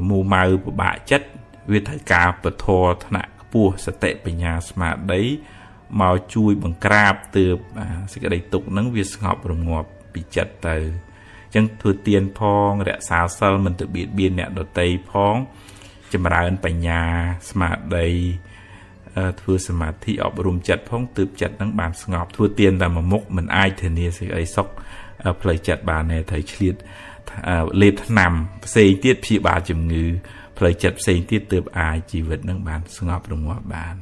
មួម៉ៅពិបាកចិត្តវាត្រូវការពធថ្នាក់ខ្ពស់សតិបញ្ញាស្មារតីមកជួយបង្ក្រាបទើបសេចក្តីទុក្ខហ្នឹងវាស្ងប់រងាប់ពីចិត្តទៅអញ្ចឹងធ្វើទានផងរក្សាសិលមិនទៅបៀតបៀនអ្នកដទៃផងចម្រើនបញ្ញាស្មារតីធ្វើសមាធិអប់រំចិត្តផងទើបចិត្តនឹងបានស្ងប់ធ្វើទានតែមួយមុខមិនអាចធានាសេចក្តីសុខផ្លូវចិត្តបានទេត្រូវឆ្លៀតលេបថ្នាំផ្សេងទៀតព្យាបាលជំងឺផ្លូវចិត្តផ្សេងទៀតទើបអាចជីវិតនឹងបានស្ងប់រងាប់បាន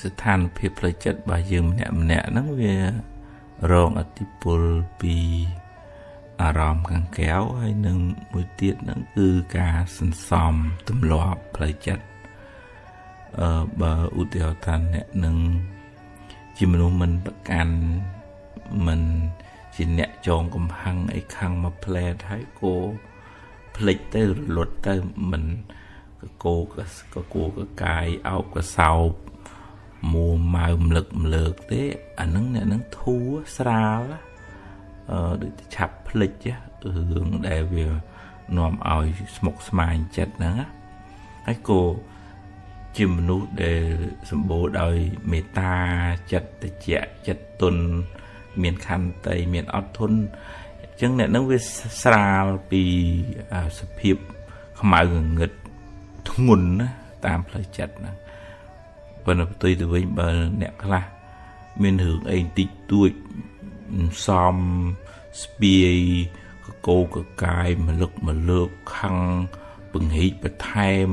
ស្ថានភាពផ្លូវចិត្តរបស់យើងម្នាក់ម្នាក់ហ្នឹងវារងឥទ្ធិពលពីអារម្មណ៍ខាងក្រៅហើយនឹងមួយទៀតហ្នឹងគឺការសន្សំទម្លាប់ផ្លូវចិត្តបើឧទាហរណ៍ថាអ្នកនឹងជាមនុស្សមិនប្រកាន់មិនជាអ្នកចងកំហឹងអីខឹងមកផ្លែតហើយក៏ភ្លេចទៅរលត់ទៅមិនកកកកកកាយអោបកសោបមួម៉ៅមលឹកមលើកទេអានឹងអ្នកនឹងធូរស្រាលដូចឆាប់ភ្លេចរឿងដែលវានាំឲ្យស្មុគស្មាញចិត្តហ្នឹងហើយក៏ជាមនុស្សដែលសម្បូរដោយមេត្តាចិត្តតិចចិត្តទុនមានខន្តីមានអត់ធន់អញ្ចឹងអ្នកនឹងវាស្រាលពីសភាពខ្មៅងងឹតធ្ងន់ណាតាមផ្លូវចិត្តហ្នឹងប៉ុន្តែផ្ទុយទៅវិញបើអ្នកខ្លះមានរឿងអីតិចតួចសំស្ពាយកកោកកាយមលឹកមលើកខឹងពង្រីកបន្ថែម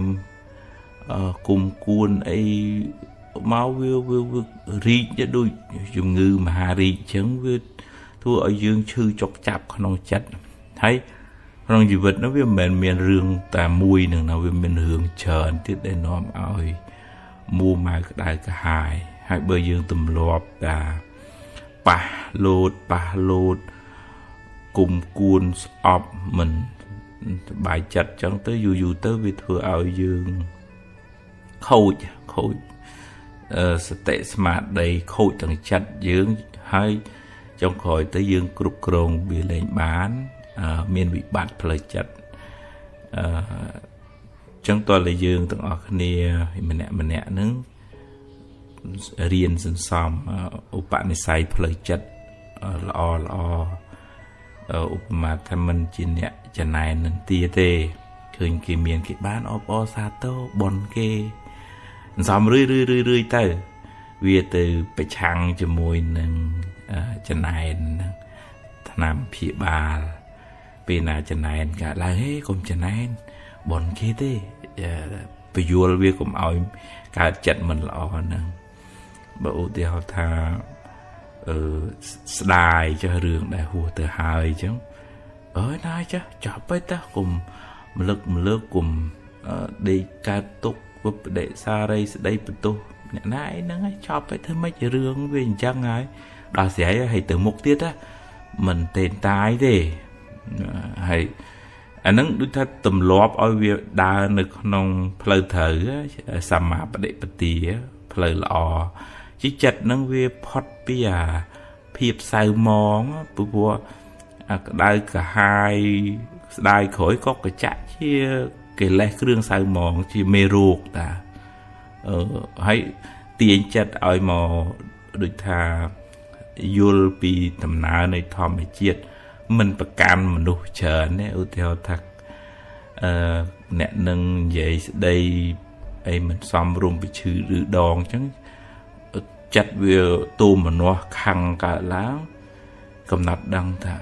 គុំគួនអីមកវារីកទៅដូចជំងឺមហារីកអញ្ចឹងវាធ្វើឲ្យយើងឈឺចុកចាប់ក្នុងចិត្តហើយក្នុងជីវិតនោះវាមិនមែនមានរឿងតែមួយនឹងណាវាមានរឿងច្រើនទៀតដែលនាំឲ្យមួម៉ៅក្តៅក្រហាយហើយបើយើងទម្លាប់តាប៉ះលោតប៉ះលោតគុំគួនស្អប់មិនសប្បាយចិត្តចឹងទៅយូរយូរទៅវាធ្វើឲ្យយើងខូច សតិស្មារតីខូចទាំងចិត្តយើងហើយចុងក្រោយទៅយើងគ្រប់គ្រងវាលែងបានមានវិបត្តិផ្លូវចិត្តអឺចឹងតើយើងទាំងអស់គ្នាម្នាក់ម្នាក់នឹងរៀនសន្សំឧបនិស្ស័យផ្លូវចិត្តល្អល្អឧបមាថាមិនជាអ្នកចំណែននឹងទាទេឃើញគេមានគេបានអបអរសាទរបនគេសន្សំរឿយរឿយរឿយរឿយទៅវាទៅប្រឆាំងជាមួយនឹងចំណែនថ្នាំព្យាបាលពេលណាចំណែនកើតឡើងហេកុំចំណែនបនគេទេពយល់វាកុំឲ្យកើតចិត្តមិនល្អហ្នឹងបើឧទាហរណ៍ថាស្ដាយចុះរឿងដែលហួសទៅហើយអញ្ចឹងអើយណាចាស់ចាប់ទៅតើកុំមលឹកមលើកកុំដេកកើតទុកវិបដិសារីស្ដីបន្ទោសអ្នកណាអីហ្នឹងហើយចាប់ទៅធ្វើម៉េចរឿងវាអញ្ចឹងហើយដល់ស្រ័យហើយទៅមុខទៀតណាមិនទេតាយទេហើយអាហ្នឹងដូចថាទម្លាប់ឲ្យវាដើរនៅក្នុងផ្លូវត្រូវសម្មាបដិបទាផ្លូវល្អជាចិត្តហ្នឹងវាផុតពីអាភាពសៅមងព្រោះអាក្តៅក្រហាយស្ដាយក្រោយក៏កញ្ចាក់ជាកិលេសគ្រឿងសៅមងជាមេរោគតាហើយទាញចិត្តឲ្យមកដូចថាយល់ពីដំណើរនៃធម្មជាតិមិនប្រកាន់មនុស្សច្រើនទេឧទាហរណ៍ថាអ្នកនឹងនិយាយស្ដីអីមិនសមរម្យពីឈឺឬដងអញ្ចឹងចិត្តវាទូមនាស់ខឹងកើតឡើងកំណត់ដឹងថា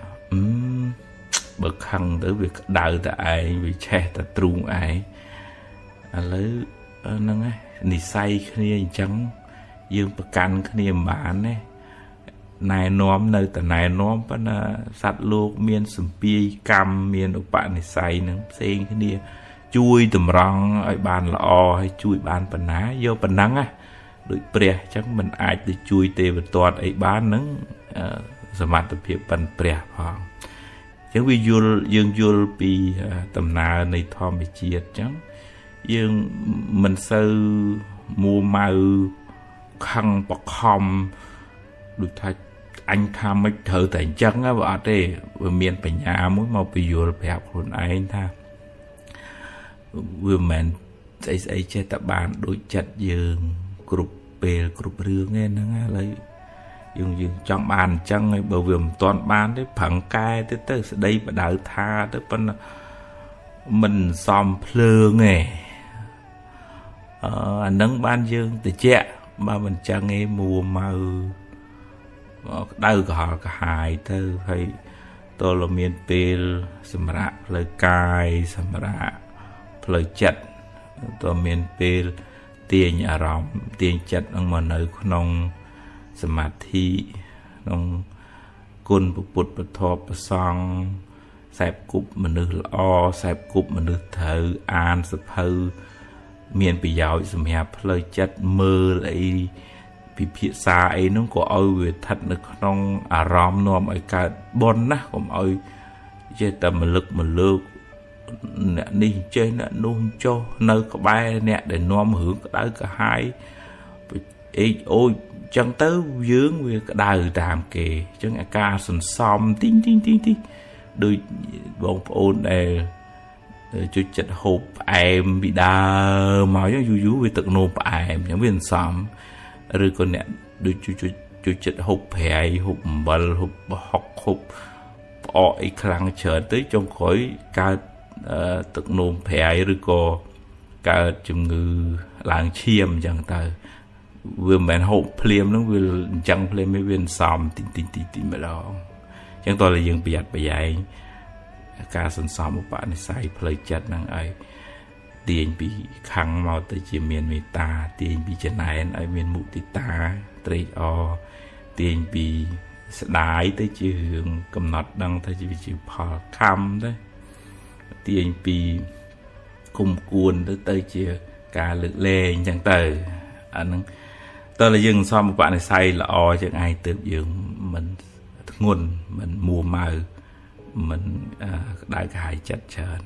បើខឹងទៅវាក្តៅតែឯងវាឆេះតែទ្រូងឯងឥឡូវហ្នឹងឯងនិស័យគ្នាអញ្ចឹងយើងប្រកាន់គ្នាមិនបានទេណែនាំនៅតែណែនាំប៉ុន្តែសត្វលោកមានសម្ពាយកម្មមានឧបនិស្ស័យនឹងផ្សេងគ្នាជួយតម្រង់ឲ្យបានល្អហើយជួយបានប៉ុណ្ណាយកប៉ុណ្ណឹងណាដូចព្រះអញ្ចឹងមិនអាចទៅជួយទេវទត្តអីបាននឹងសមត្ថភាពប៉ុនព្រះផងអញ្ចឹងវាយល់យើងយល់ពីដំណើរនៃធម្មជាតិអញ្ចឹងយើងមិនសូវមួម៉ៅខឹងបខំដូចថាអញថាមិនត្រូវតែអញ្ចឹងបើអត់ទេវាមានបញ្ញាមួយមកពយល់ប្រាប់ខ្លួនឯងថាវាមិនមែនស្អីស្អីចេះតែបានដូចចិត្តយើងគ្រប់ពេលគ្រប់រឿងទេហ្នឹងឥឡូវយើងចង់បានអញ្ចឹងហើយបើវាមិនទាន់បានទេប្រឹងកែទៅទៅស្ដីបដៅថាទៅប៉ុន្តែមិនសមភ្លើងទេអានឹងបានយើងតិចបើមិនចឹងឯងមួម៉ៅក្តៅក្រហល់ក្រហាយទៅហើយតលមានពេលសម្រាប់ផ្លូវកាយសម្រាប់ផ្លូវចិត្តតមានពេលទាញអារម្មណ៍ទាញចិត្តនឹងមកនៅក្នុងសមាធិក្នុងគុណពុទ្ធពធប្រសង្ឃសែបគប់មនុស្សល្អសែបគប់មនុស្សត្រូវអានសភៅមានប្រយោជន៍សម្រាប់ផ្លូវចិត្តមើលអីពិភាក្សាអីនោះក៏ឲ្យវាស្ថិតនៅក្នុងអារម្មណ៍នាំឲ្យកើតបុណ្យណាកុំឲ្យចេះតែមលឹកមលើកអ្នកនេះចេះអ្នកនោះចុះនៅក្បែរអ្នកដែលនាំរឿងក្តៅក្រហាយអេកអូចចឹងទៅយើងវាក្តៅតាមគេចឹងអាការសន្សំទីងទីងទីងទីដូចបងប្អូនដែលជួយចិត្តហូបផ្អែមពីដើមមកយូរយូរវាទឹកនោមផ្អែមចឹងវាសន្សំឬក៏អ្នកដូចជួយចិត្តហូបប្រៃហូបអំបិលហូបហុកហូបផ្អកអីខ្លាំងច្រើនទៅចុងក្រោយកើតទឹកនោមប្រៃឬក៏កើតជំងឺឡើងឈាមអញ្ចឹងទៅវាមិនមែនហូបភ្លាមហ្នឹងវាអញ្ចឹងភ្លាមវាសន្សំទីទីទីទីម្ដងអញ្ចឹងតើយើងប្រយ័ត្នប្រយែងការសន្សំឧបនិស្ស័យផ្លូវចិត្តហ្នឹងឲ្យទាញពីខឹងមកទៅជាមានមេត្តាទាញពីចំណែនឲ្យមានមុទិតាត្រេកអរទាញពីស្ដាយទៅជារឿងកំណត់ដឹងទៅជាផលកម្មទៅទាញពីគុំគួនទៅជាការលើកលែងអញ្ចឹងទៅអាហ្នឹងតើយើងសំឧបនិស្ស័យល្អជាងឯងទើបយើងមិនធ្ងន់មិនមួម៉ៅមិនក្តៅក្រហាយចិត្តច្រើន